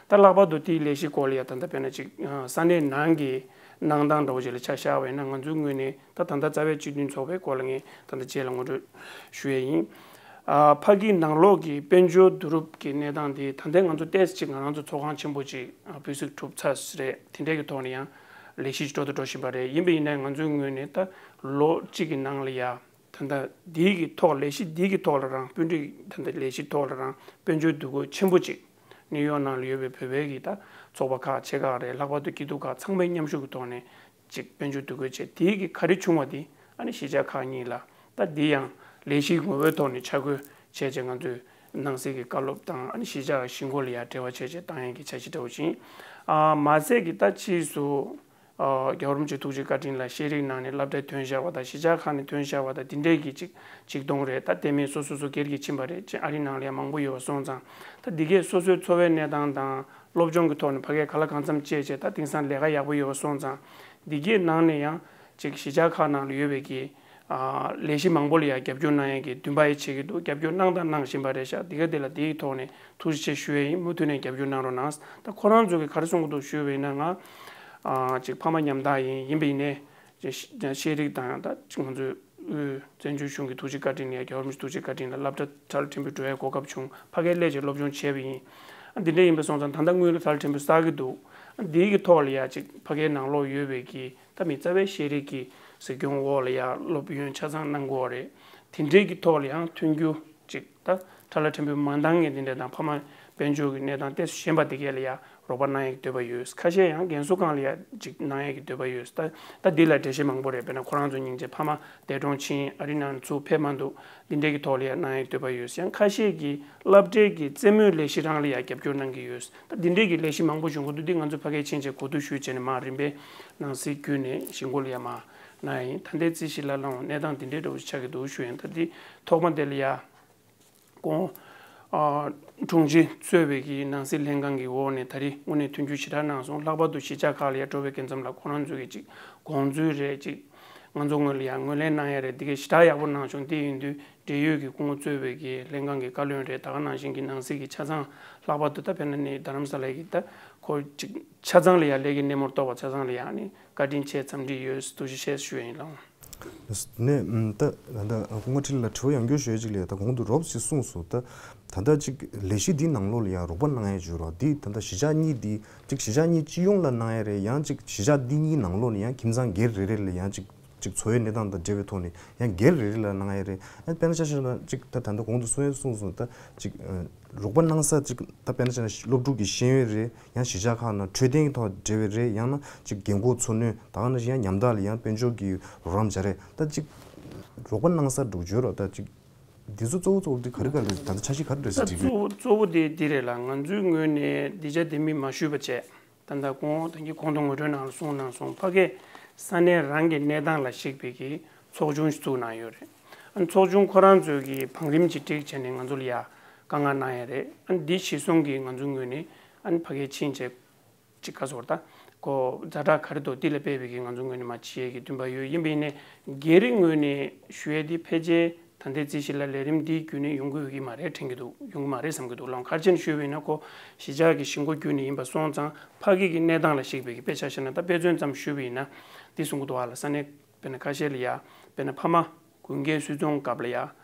ད་ལྷག་པར་དུ་དེའི་ལས་གཞི་སྐོར་ལ་ཡ་ད་ལྟ་དཔེར་ན་ཅིག་ས་གནས་ནང་གི་གནང་སྟངས་འདྲ་བོ་ཅིག་ལ་ཆ་བཞག་པ་ཡིན་ན། ང་ཚོའི་ངོས་ནས་ད་ད་ལྟ་རྩ་བའི་སྤྱི་མཐུན་ཚོགས་པའི་སྐོར་ལ་ངས་ད་ལྟ་རྗེས་ལ་ངོ་སྤྲོད་ཞུ་ཡས་ཡིན། ཨ། ཕ་གིའི་ནང་ལོགས་ཀྱི་དཔལ་འབྱོར་བསྡུ་རུབ་ཀྱི་གནས་སྟངས་དེ་ད་ལྟའི་ང་ཚོ་ཏོག་ཙམ་ཅིག་ང་རང་ཚོ་ཚོགས་ཁང་ཆེན་པོ་ཅིག་ཨ། སྤུས་གཟུགས་གྲུབ་ཚར་རེད། དེ་འདྲའི་གི་ཐོག་ནས་ཡང་ལས་གཞི་ཅིག་འགྲོ་དང་འགྲོ་བཞིན་པ་རེད། ཡིན་པ་ཡིན་ནའི་ང་ཚོའི་ངོས་ནས་ད་ལོ་གཅིག་གི་ནང་ལ་ཡ་ད་ལྟ་འདིའི་གི་ཐོག་ལས་གཞི་འདིའི་གི་ཐོག་ལ་རང་། དཔོན་རིགས་ད་ལྟ་ལས་གཞི་ཐོག་ལ་རང་དཔལ་འབྱོར་བསྡུ་སྒོ་ཆེན་པོ་ཅིག་ནིའུ་ཡོག་ནང་ལ་ཡོད་པའི་བོད་པའི་གི་ད་ཚོགས་པ་ཁག་ཆེ་ཁག་རེད། ལྷག་པར་དུ་སྐྱིད་སྡུག་ཁག་ཚང་མའི་མཉམ་ཞུགས་ཀྱི་ཐོག་ནས་ཅིག་དཔལ་འབྱོར་བསྡུ་སྒོ་བྱས། དེའི་གི་ག་རེ་བྱུང་བ་དེ་ཨ་ནི་གཞིས་ཆགས་ཁག་གཉིས་ལ། ད་འདི་ཡང་ལས་གཞིའི་ངོ་བོའི་ཐོག་ནས་ཆ་བགོས་བྱས་བྱས། ང་ཚོས་ནང་སྲིད་ཀྱི་བཀའ་སློབ་དང་། ཨ་ནི་གཞིས་ཆགས་གཞིས་འགོ་ལ་ཡང་འབྲེལ་བ་བྱས་བྱས་བཏང་ཡས་ཀྱི་འཆར་གཞི་འདྲ་བོ་ཅིག། ཨ། མ་ཟད་ཀྱི་ད་ཕྱིས་སུ། ཨ། རྒྱལ་བ་རིན་པོ་ཆེའི་ཐུགས་རྗེ་བཀའ་དྲིན་ལ་ཤེས་རིག་ནང་ནས་སློབ་གྲྭ་ཐོན་བཞག་པ་དང་། གཞིས་ཆགས་ཁག་ནས་ཐོན་བཞག་པ་དང་། འདི་འདྲས་ཀྱི་ཅིག་ཆིག་སྟོང་རེད། ད་དེ་མིན་སོ་སོ་སོ་སྒེར་གྱིས་ཕྱིན་པ་རེད། ཅིག་ཨ་རི་ནང་ལ་ཡང་མང་པོ་ཡོད་པ་སོང་ཙང་། ད་འདི་གས་སོ་སོའི་འཚོ་བའི་གནས་སྟངས་དང་སློབ་སྦྱོང་གི་ཐོག་ནས་ཕ་གིར་གང་ལ་གང་འཚམ་སྤྱད་བྱས། ད་དེང་སང་ལས་ཀ་ཡག་པོ་ཡོད་པ་སོང་ཙང་། འདི་གས་ནང་ནས་ཡང་ཅིག་གཞིས་ཆགས་ཁག་ནང་ལ་ཡོད་པའི་གི། ཨ། ལས་གཞི་མང་པོ་ལ་ཡང་རྒྱབ་སྐྱོར་གནང་ཡས་ཀྱི་འདུན་པ་ཡང་བྱེད་ཀྱི་འདུག། རྒྱབ་སྐྱོར་གནང་དང་གནང་བཞིན་པ་རེད་ཤག། འདི་ག་འདི་ལ་འདིའི་ཐོག་ནས་ཐུགས་རྗེ་ཆེ་ཞུ་ཡས་ཡིན། མུ་མཐུད་ནས་རྒྱབ་སྐྱོར་གནང་རོགས་གནང་། ད་ཁོ་རང་ཚོ་གིས་ག་རེ་གསུང་གི་འདུག་ཞུས་པ་ཡིན་ན། ང་ཨ་ཅིག་ཕ་མ་ཉམ་ཐག་ཡིན། ཡིན་པ་ཡིན་ནའི་ཅིག་ཤེས་རིག་དང་། ད་ཅིག་ང་ཚོའི་དབུས་བཙན་བྱོལ་གཞུང་གི་ཐུགས་རྗེ་བཀའ་དྲིན་ལ་ཡ། རྒྱལ་བ་རིན་པོ་ཆེའི་ཐུགས་རྗེ་བཀའ་དྲིན་ལ་སློབ་གྲྭ་ཁྲ་ལ་ཕྲན་བུ་འགྲོ་ཡའི་གོ་སྐབས་བྱུང་། ཕ་གིར་སླེབས་བྱས་སློབ་སྦྱོང་བྱས་པ་ཡིན། ཨ། འདི་འདྲ་ཡིན་པ་སོང་ཙང་ད་ལྟ་དངུལ་ཁྲ་ལ་ཕྲན་བུ་བསགས་ཀྱི་འདུག། ཨ། འདིའི་གི་ཐོག་ལ་ཡ་ཅིག་ཕ་གིའི་ནང་ལོགས་ཡོད་པའི་གི་ད་མི་རྩ་བའི་ཤེས་རིག་གི་གཟིགས་སྐྱོང་འོག་ལ་ཡ་སློབ་ཡོན་ཆ་ཚང་གནང་དགོས་པ་རེད། དེ་འདྲའི་གི་ཐོག་ལ་ཡང་མཐུན་འགྱུར་ཅིག་ད་ཁྲ་ལ་ཕྲན་བུ་མ་འདང་ངེས་དེ་འདྲ་དང་། ཕ་མ་དཔལ་འབྱོར་གྱི་གནས་སྟངས་ཏོག་ཙམ་ཞན་པ་དེ་གས་ལ་ཡ་རོགས་པ་གནང་ཡག་འདོད་པ་ཡོད། ཁ་ཤས་ཡང་རྒན་གསོ་ཁང་ལ་ཡ་ཅིག་གནང་ཡག་གི་འདོད་པ་ཡོད། ད་ད་འདི་ལ་འགྲེལ་བཤད་མང་པོ་རེད། དཔེར་ན་ཁོ་རང་ཚོ་སྙིང་རྗེ། ཕ་མ་འདས་གྲོངས་ཕྱིན། ཨ་རི་ནང་ཚུར་ཕེབས་མ་འདུག། འདི་འདྲའི་གི་ཐོག་ལ་ཡ་གནང་ཡག་འདོད་པ་ཡོད། ཡང་ཁ་ཤས་ཀྱིས་སློབ་གྲྭའི་གི་རྩེད་མོའི་ལས་གཞི་རང་ལ་ཡ་རྒྱབ་སྐྱོར་གནང་གི་ཡོད། ད་འདི་འདྲའི་གི་ལས་གཞི་མང་པོ་བྱུང་གི་འདུག། འདི་ང་ཚོ་ཕ་གིར་ཕྱིན་བྱས་གོ་བསྡུར་ཞུས་བྱས་ནས་མར་རིམ་པས་ནང་སྲིད་བརྒྱུད་ནས་གཞིས་འགོ་ལ་ཡ་མར་གནང་ཡིན། ད་ལྟའི་རྩིས་གཞི་ལ་ལངས་གནས་སྟངས་འདི་འདྲའི་འདྲ་བོ་ཆགས་ཀྱི་འདུག་ཞུ་ཡིན། ད་འདི་ཐོག་མ་དེ་ལ་ཡ་ཁོང་ཨ་དྲུང་ཆེ་གཙོས་པའི་གི་ནང་སྲིད་ལྷན་ཁང་གི་འོག་ནས་ད་རེས་དངོས་གནས་མཐུན་འགྱུར་ཞེ་དྲག་གནང་སོང་། ལྷག་པར་དུ་གཞིས་ཆགས་ཁག་ལ་ཡ་འགྲོ་བའི་སྐབས་ཙམ་ལ་ཁོ་རང་ཚོ་གི་ཅིག་དགོངས་ཚུལ་རེད། ཅིག་ང་ཚོ་ངོས་ལ་ཡ་ངོས་ལེན་གནང་ཡ་རེད། འདི་གས་ཞེ་དྲག་ཡག་པོ་གནང་བྱུང་། དེ་ཡིན་དུས་འབྲེལ་ཡོད་ཀྱི་སྐུ་ངོ་གཙོས་པའི་གི་ལྷན་ཁང་གི་བཀའ་བློན་རེད། ད་ག་ནང་བཞིན་གྱི་ནང་སྲིད་ཀྱི་ཆ་ཚང་། ལྷག་པར་དུ་ད་དཔེར་ན་ནི་རྡ་རམ་ས་ལ་གི་ད་ཁོ་ཅིག་ཆ་ཚང་ལ་ཡ་ལས་ཀའི་སྣེ་མོར་གཏོགས་པ་ཆ་ཚང་ལ་ཡ་ནི་བཀའ་དྲིན་ཆེ། འཚམས་འདྲི་ཡོད། ཐུགས་རྗེ་ཆེ་ཞུ་ཡ་ཡིན་ལགས། ནས་ད་ད་ལྟ་སྐུ་ངོ་འཕྲིན་ལས་ལ་དྲི་བ་ཡང་བསྐྱར་ཞུ་ཡ་ཅིག་ལས། ད་གོང་དུ་རོབ་ཅིག་གསུངས་སོང་། ད་ད་ལྟ་ཅིག་ལས་གཞི་འདིའི་ནང་ལོགས་ལ་ཡ་རོགས་པ་གནང་ཡ་བྱོས་རོགས། འདི་ད་ལྟ་གཞིས་ཆགས་གཉིས་འདི་ཅིག་གཞིས་ཆགས་གཉིས་སྤྱི་ཡོངས་ལ་གནང་ཡ་རེད། ཡང་ཅིག་གཞིས་ཆགས་འདི་གཉིས་ནང་ལོགས་ནས་ཡང་ཁྱིམ་ཚང་སྒེར་རེ་རེ་ལ་ཡང་ཅིག་ཅིག་འཚོ་བའི་གནས་སྟངས་དང་འབྲེལ་བའི་ཐོག་ནས་ཡང་སྒེར་རེ་རེ་ལ་གནང་ཡ་རེད། ཨ། དཔེར་ན་ཆ་བཞག་ན་ཅིག་ད་ད་ལྟ་གོང་དུ་གསུངས་ཡ་གསུངས་སོང་། ད་ཅིག་ཨ་རོགས་པ་གནང་ས་ཅིག་ད་དཔེར་ན་ཆ་བཞག་ན་སློབ་ཕྲུག་གི་ཤེས་ཡོན་རེད། ཡང་གཞིས་ཆགས་ཁག་ནང་འཕྲོད་བསྟེན་གྱི་ཐོག་འབྲེལ་བའི་རེད། ཡང་ན་ཅིག་རྒན་འཁོགས་འཚོ་སྣོན། ད་ག་ནང་བཞིན་ཡང་ཉམ་ཐག་ལ་ཡང་དཔལ་འབྱོར་གྱི་རོགས་རམ་བྱ་རེད། ད་ཅིག་ རོགས་པ་གནང་ས་འདྲ་བོ་བརྗོད་རོགས། ད་ཅིག་འདི་ཚོ་གཙོ་བོ་གཙོ་བོ་འདི་ག་རེ་ག་རེ་རེད། ད་ལྟ་འཆར་གཞི་ག་རེ་རེད་ཟེར་ད་དྲིས་པས། གཙོ་བོ་གཙོ་བོ་དེ་འདི་རེད་ལ། ང་ཚོའི་ངོས་ནས་འདི་ཆ་འདི་མི་མ་ཞུས་པ་བྱས། ད་ལྟ་གོང་ད་གིན་གོང་དུ་ངོ་སྤྲོད་ནང་ལ་གསུངས་གནང་སོང་། ཕ་གིའི་ས་གནས་རང་གི་གནས་སྟངས་ལ་གཞིགས་པའི་གི་ཚོགས་ཆུང་ཞིག་བཙུགས་གནང་ཡོད་རེད། ཨ་ནི་ཚོགས་ཆུང་ཁོ་རང་ཚོས་གི་བང་རིམ་ཅིག་བསྒྲིགས་བྱས་ནས་ང་ཚོ་ལ་ཡ་བཀའ་མངགས་གནང་ཡ་རེད། ཨ་ནི་འདི་གཞིར་བཟུང་གི་ང་ཚོའི་ངོས་ནས་ཨ་ནི་ཕ་གིར་ཕྱིན་བྱས་ཅིག་ག་ཟེར་ད། ཁོ་ཛ་དྲག་ག་རེ་འདུག་འདི་ལ་དཔག་པའི་གི་ང་ཚོ་ངོས་ནས་མར་བྱེད་ཡས་ཀྱི་འདུན་པ་ཡོད། ཡིན་པ་ཡིན་ནའི་སྒེར་ངོས་ནས་ཞུ་ཡས་འདི་ཕལ་ཆེར་ད་ལྟའི་རྩིས་གཞི་ལ་ལས་རིམ་འདི་བརྒྱུད་ནས་ཡོང་གི་ཡོད་ཀྱི་མ་རེད་དྲན་གྱི་འདུག་ཡོང་གི་མ་རེད་བསམ་གྱི་འདུག་ལགས། ག་རེ་བྱས་ནས་ཞུས་པ་ཡིན་ན་ཁོ་གཞིས་ཆགས་ཀྱི་གཞིས་འགོ་བརྒྱུད་ནས་ཡིན་པ་སོང་ཙང་ཕ་གི་གི་གནས་སྟངས་ལ་གཞིགས་པའི་གི་དཔེ་ཆ་བཞག་ན། ད་དཔེ་མཚོན་ཙམ་ཞུས་པ་ཡིན་ན་འདི་གསུང་གི་འདུག་ཨ་ལ། ས་གནས་དཔེར་ན་ཁ་ཤས་ལ་ཡ་དཔེར་ན་ཕ་མ་དགུན་ཁའི་སུད་ཚོང་སྐབས་ལ་ཡ་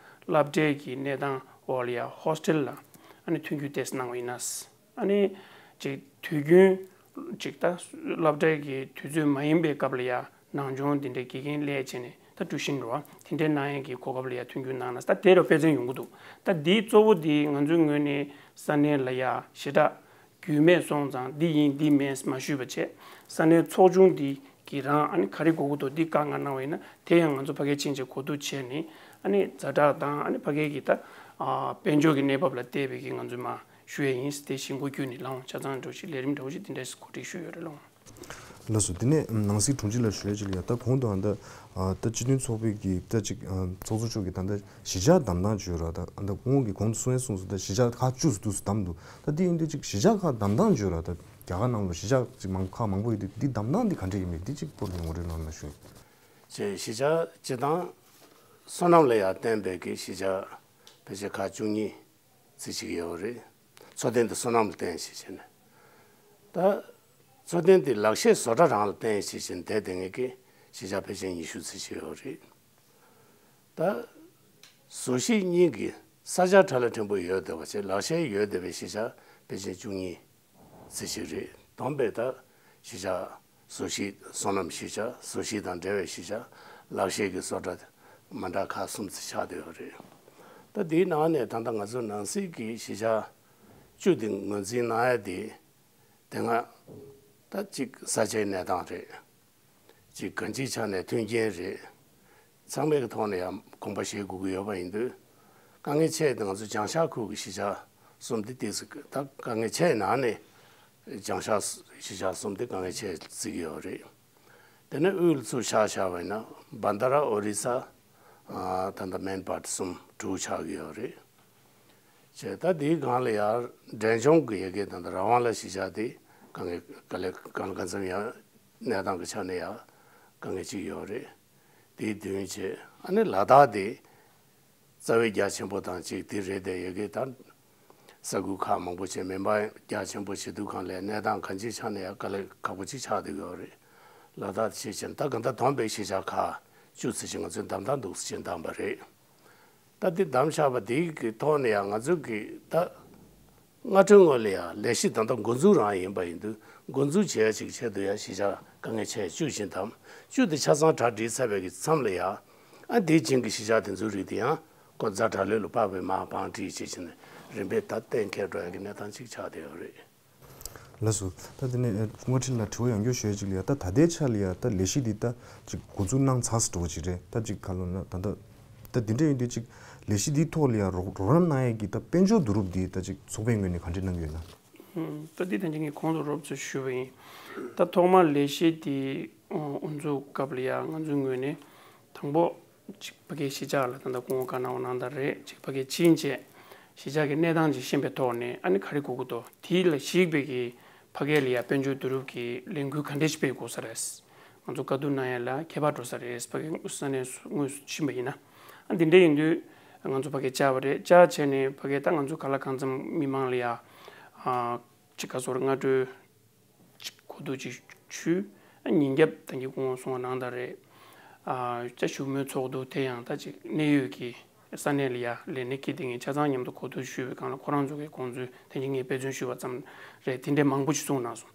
སློབ་གྲྭའི་གི་གནས་སྟངས་འོག་ལ་ཡ་ཧོ་སི་ཊེལ་ལ་ཨ་ནི་མཐུན་འགྱུར་ཏོག་ཙམ་གནང་བ་ཡིན་ན། ཨ་ནི་ཅིག་དུས་རྒྱུན་ཅིག་ད་སློབ་གྲྭའི་གི་དུས་ཚོད་མ་ཡིན་པའི་སྐབས་ལ་ཡ་ནང་སྦྱོང་འདི་འདྲའི་དགེ་རྒན་ལས་བྱས་ནས་ད་ཀྲུའུ་ཤིན་རེད་བ། དེ་འདྲའི་གནང་ཡས་ཀྱི་གོ་སྐབས་ལ་ཡ་མཐུན་འགྱུར་གནང་ན་ད་དེ་རུ་དཔེ་མཚོན་ཡོང་གི་འདུག་ད་འདི་གཙོ་བོ་འདི་ང་ཚོའི་ངོས་ནས་ས་གནས་ལ་ཡ་ཞེ་དྲག་རྒྱུས་མེད་སོང་ཙང་འདི་ཡིན་འདི་མིན་མ་ཞུས་པ་བྱས། ས་གནས་ཚོགས་ཆུང་འདི་གི་རང་ཨ་ནི་ག་རེ་དགོས་ཀྱི་འདུག་འདི་བཀའ་མངགས་གནང་བ་ཡིན་ན་དེ་ཡང་ང་ཚོ་ཕ་གིར་ཕྱིན་བྱས་གོ་བསྡུར་བྱས་ནས་ཨ་ནི་ཛ་དྲག་དང་ཨ་ནི་ཕ་གིའི་གི་ད་ཨ་དཔལ་འབྱོར་གྱི་གནས་བབ་ལ་བལྟས་པའི་གི་ང་ཚོས་མར་ཞུ་ཡས་ཡིན། དེ་གཞིར་འགོ་བརྒྱུད་ནས་ལགས་འོང་ཆ་ཚང་འདྲ་བོ་ཞིག་ལས་རིམ་འདྲ་བོ་ཞིག་དེ་འདྲས་གོ་སྒྲིག་ཞུས་ཡོད་རེད་ལགས་འོང་། ལགས་སོ། དེ་ནས་ནང་སྲིད་དྲུང་ཆེ་ལ་ཞུ་ཡ་ཅིག་ལ་ཡ། ད་གོང་དུ་ཨ་ད་ཨ་ད་སྤྱི་མཐུན་ཚོགས་པའི་གི་ད་ཅིག་ཨ་ཚོགས་གཙོ་མཆོག་གིས་ད་ལྟ་གཞིས་ཆགས་བདམས་སྟངས་བརྗོད་ར། ད་ཨ་ད་ཁོང་གིས་གོང་དུ་གསུང་ཡ་གསུངས་སོང་། ད་གཞིས་ཆགས་ཁག་བཅུ་ཙམ་བདམས་འདུག་ད་དེ་ཡིན་དུས་ཅིག་གཞིས་ཆགས་ཁག་བདམས་སྟངས་བརྗོད་ར། ད་རྒྱ་གར་ནང་ལ་གཞིས་ཆགས་ཅིག་མང་ཁག་མང་པོ་ཡོད་དུས་འདི་བདམས་སྟངས་འདི་ག་འདྲ་ཡིན་མིན་འདི་ཅིག་སྐོར་ངོ་སྤྲོད་གནང་ན་ཞུ། ཅེས་གཞིས་ཆགས་སྤྱི་བཏང་བསོད་ནམས་ལ་ཡང་བརྟེན་པའི་གི་གཞིས་ཆགས་ཕལ་ཆེར་ཁག་བཅུ་གཉིས་ཙམ་ཞིག་ཡོད་རེད། འཚོ་རྟེན་དེ་བསོད་ནམས་ལ་བརྟེན་ཞེས་བྱས་ནས། ད་འཚོ་རྟེན་དེ་ལག་ཤེས་བཟོ་གྲྭ་རང་ལ་བརྟེན་ཞེས་བྱས་ནས་དེ་དེ་ངེད་ཀྱི་གཞིས་ཆགས་ཕལ་ཆེར་ཉི་ཤུ་ཙམ་ཞིག་ཡོད་རེད། ད་བཟོ་གཞིས་གཉིས་ཀྱི་ས་ཆ་ཁྲ་ལ་ཕྲན་བུ་ཡོད་བསྡད་པ་བྱས། ལག་ཤེས་ཡོད་བསྡད་པའི་གཞིས་ཆགས་ཕལ་ཆེར་བཅུ་གཉིས་ཙམ་ཞིག་རེད། བསྡོམས་པས་ད་གཞིས་ཆགས་བཟོ་གཞིས་བསོད་ནམས་གཞིས་ཆགས་བཟོ་གཞིས་དང་འབྲེལ་བའི་གཞིས་ཆགས་ལག་ཤེས་ཀྱི་བཟོ་གྲྭ་མ་འདྲ་ཁག་གསུམ་ཙམ་ཆགས་བསྡད་ཡོད་རེད། ད་དེའི་ནང་ནས་ད་ལྟ་ང་ཚོ་ནང་སྲིད་ཀྱི་གཞིས་ཆགས་བཅུ་དེ་ངོས་འཛིན་གནང་ཡ་དེ་དེ་སྔ་ད་གཅིག་ས་ཆའི་གནས་སྟངས་རེད། གཅིག་གང་ཅིའི་ཆ་ནས་མཐུན་རྐྱེན་རེད། ཚང་མའི་གི་ཐོག་ནས་ཡང་དགོངས་པ་བཞེས་དགོས་ཀྱི་ཡོད་པ་ཡིན་དུས། དཀའ་ངལ་ཆེ་དེ་ང་ཚོ་བྱང་ཤར་ཁུལ་གྱི་གཞིས་ཆགས་གསུམ་དེ་ཏོག་ཙམ། ད་དཀའ་ངལ་ཆེ་ནང་ནས་བྱང་ཤར་གཞིས་ཆགས་གསུམ་དེ་དཀའ་ངལ་ཆེ་བརྩི་གི་ཡོད་རེད། དེ་ནས་དབུས་ལ་ཚུར་ཆ་བཞག་པ་ཡིན་ན་བན་ད་ར་ཨོ་རི་ས། ཨ་ད་ལྟ་མན་པཱར་གསུམ་དྲུག་ཆགས་ཀྱི་ཡོད་རེད། བྱས་ད་དེའི་སྒང་ལ་ཡང་འབྲས་ལྗོངས་ཀྱི་ཡ་གི་ད་ལྟ་རང་དབང་ལ་གཞིས་ཆགས་དེ་དཀའ་ངལ་ག་ལེ་གང་གང་འཚམ་ཡང་གནས་སྟངས་ཀྱི་ཆ་ནས་ཡང་དཀའ་ངལ་ཅིག་ཡོད་རེད། དེའི་མདུན་བྱས། ཨ་ནི་ལ་དྭགས་དེ་རྩ་བའི་རྒྱ་ཆེན་པོ་དང་གཅིག་དེ་རེད་དེ། ཡ་གི་ད་ས་ཁུལ་ཁག་མང་པོ་བྱས་མིན་པ་རྒྱ་ཆེན་པོ་བྱེད་དུས་སྒང་ལ་གནས་སྟངས་གང་ཅིའི་ཆ་ནས་ཡང་དཀའ་ལས་ཁག་པོ་ཅིག་ཆགས་བསྡད་ཀྱི་ཡོད་རེད། ལ་དྭགས་ཅིག་བྱས་ན་ད་ག་ད་བསྡོམས་པའི་གཞིས་ཆགས་ཁག་བཅུ་ཙམ་ཞིག་ང་ཚོས་བདམས་སྟངས་འདུག་ཟེར་བྱས་བདམས་པ་རེད། ད་འདི་བདམས་བཞག་པ་འདི་གི་ཐོག་ནས་ཡང་ང་ཚོ་གི་ད་སྔ་དྲོའི་སྔོན་ལ་ཡང་ལས་གཞི་ད་ལྟ་འགོ་འཛུགས་རང་ཡིན་པ་ཡིན་དུས། འགོ་འཛུགས་བྱེད་ཡ་ཅིག་ཆེད་དུ་ཡང་གཞིས་ཆགས་དཀའ་ངལ་ཆེ་བཅུ་བཞིན་བདམས། བཅུ་དེ་ཆ་ཚང་གྲ་སྒྲིག་ཚར་བའི་གི་མཚམས་ལ་ཡང་ཨ་དེའི་རྗེས་ཀྱི་གཞིས་ཆགས་དེ་ཚོའི་རིགས་དེ་ཡང་ཁོ་ཛ་དྲག་ལོས་ལ་དཔག་པའི་མར་བང་སྒྲིག་བྱེད་བཞིན་རིམ་པས་ད་གཏན་འཁེལ་འགྲོ་ཡ་གི་གནས་སྟངས་ཅིག་ཆགས་བསྡད་ཡོད་རེད། ལགས་སོ། ད་དེ་ནས་ཨ་བསྔོ་ཁྲིད་ལ་དྲི་བ་ཡང་བསྐྱར་ཞུ་ཡ་ཅིག་ལ་ཡ། ད་ད་ལྟའི་ཆ་ལ་ཡ་ད་ལས་གཞི་འདི་ད་ཅིག་འགོ་འཛུགས་གནང་ཚར་ས་འགྲོ་བ་ཅིག་རེད། ད་ཅིག་ག་ལབ་ན་ད་ད་ད་འདི་འདྲ་ཡིན་དུས་ཅིག་ལས་གཞི་འདིའི་ཐོག་ལ་ཡ་རོགས་རོགས་རམ་གནང་ཡ་གི་ད་དཔལ་འབྱོར་བསྡུ་རུབ་འདི་ད་ཅིག་ཚོགས་པའི་ངོས་ནས་ག་འདྲ་གནང་གི་ཡོད་ན། ཨུམ། ད་འདི་ད་ཅིག་ངས་གོང་དུ་རོབ་ཙམ་ཞུས་པ་ཡིན། ད་ཐོག་མར་ལས་གཞི་འདི་དབུ་འཛུགས་སྐབས་ལ་ཡ་ང་ཚོའི་ངོས་ནས་དང་པོ་གཅིག་ཕ་གིའི་གཞིས་ཆགས་ལ་ད་ལྟ་སྐུ་ངོ་བཀའ་གནང་བ་གནང་སྟངས་རེད། གཅིག་ཕ་གིར་ཕྱིན་བྱས་གཞིས་ཆགས་ཀྱི་གནས་སྟངས་ཅིག་ཤེས་པའི་ཐོག་ནས་ཨ་ནི་ག་རེ་དགོས་ཀྱི་འདུག་དེ་ལ་གཞིགས་པའི་གི་ཕ་གི་ལ་ཡ་དཔལ་འབྱོར་བསྡུ་རུབ་ཀྱི་ལས་འགུལ་ག་འདྲས་ཤིག་སྤེལ་དགོས་ས་རེད། ང་ཚོ་བཀའ་བསྡུར་གནང་ཡ་ལ་ཁྱད་པར་འགྲོ་ས་རེད། ཕ་གི་ས་གནས་སུ་དངོས་སུ་ཕྱིན་པ་ཡིན་ན། ཨ་འདི་འདྲ་ཡིན་དུས་ང་ཚོ་ཕ་གིར་བཅར་བ་རེད། བཅར་བྱས་ནས་ཕ་གིར་ད་ང་ཚོ་གང་ལ་གང་འཚམ་མི་མང་ལ་ཡ་ཨ་ཅིག་ག་ཟེར་སྔ་དྲོའི་ཅིག་གོ་བསྡུར་ཅིག་ཞུས། ཨ་ཉིན་རྒྱབ་ད་གིན་སྐུ་ངོ་གསུང་བ་གནང་སྟངས་རེད། ཨ་ད་བཞུགས་མོལ་ཚོགས་འདུ་དེ་ཡང་ད་ཅིག་གནད་ཡོད་ཀྱི་ས་གནས་ལ་ཡ་ལས་སྣེ་ཁྱེར་དེ་ངས་ཆ་ཚང་མཉམ་དུ་གོ་བསྡུར་ཞུས་པའི་སྒང་ལ་ཁོ་རང་ཚོ་གི་དགོངས་ཚུལ་ད་གིན་ངས་དཔེ་མཚོན་ཞུས་པ་ཙམ་རེད། དེ་འདྲའི་མང་པོ་ཞིག་གསུངས་གནང་སོང་།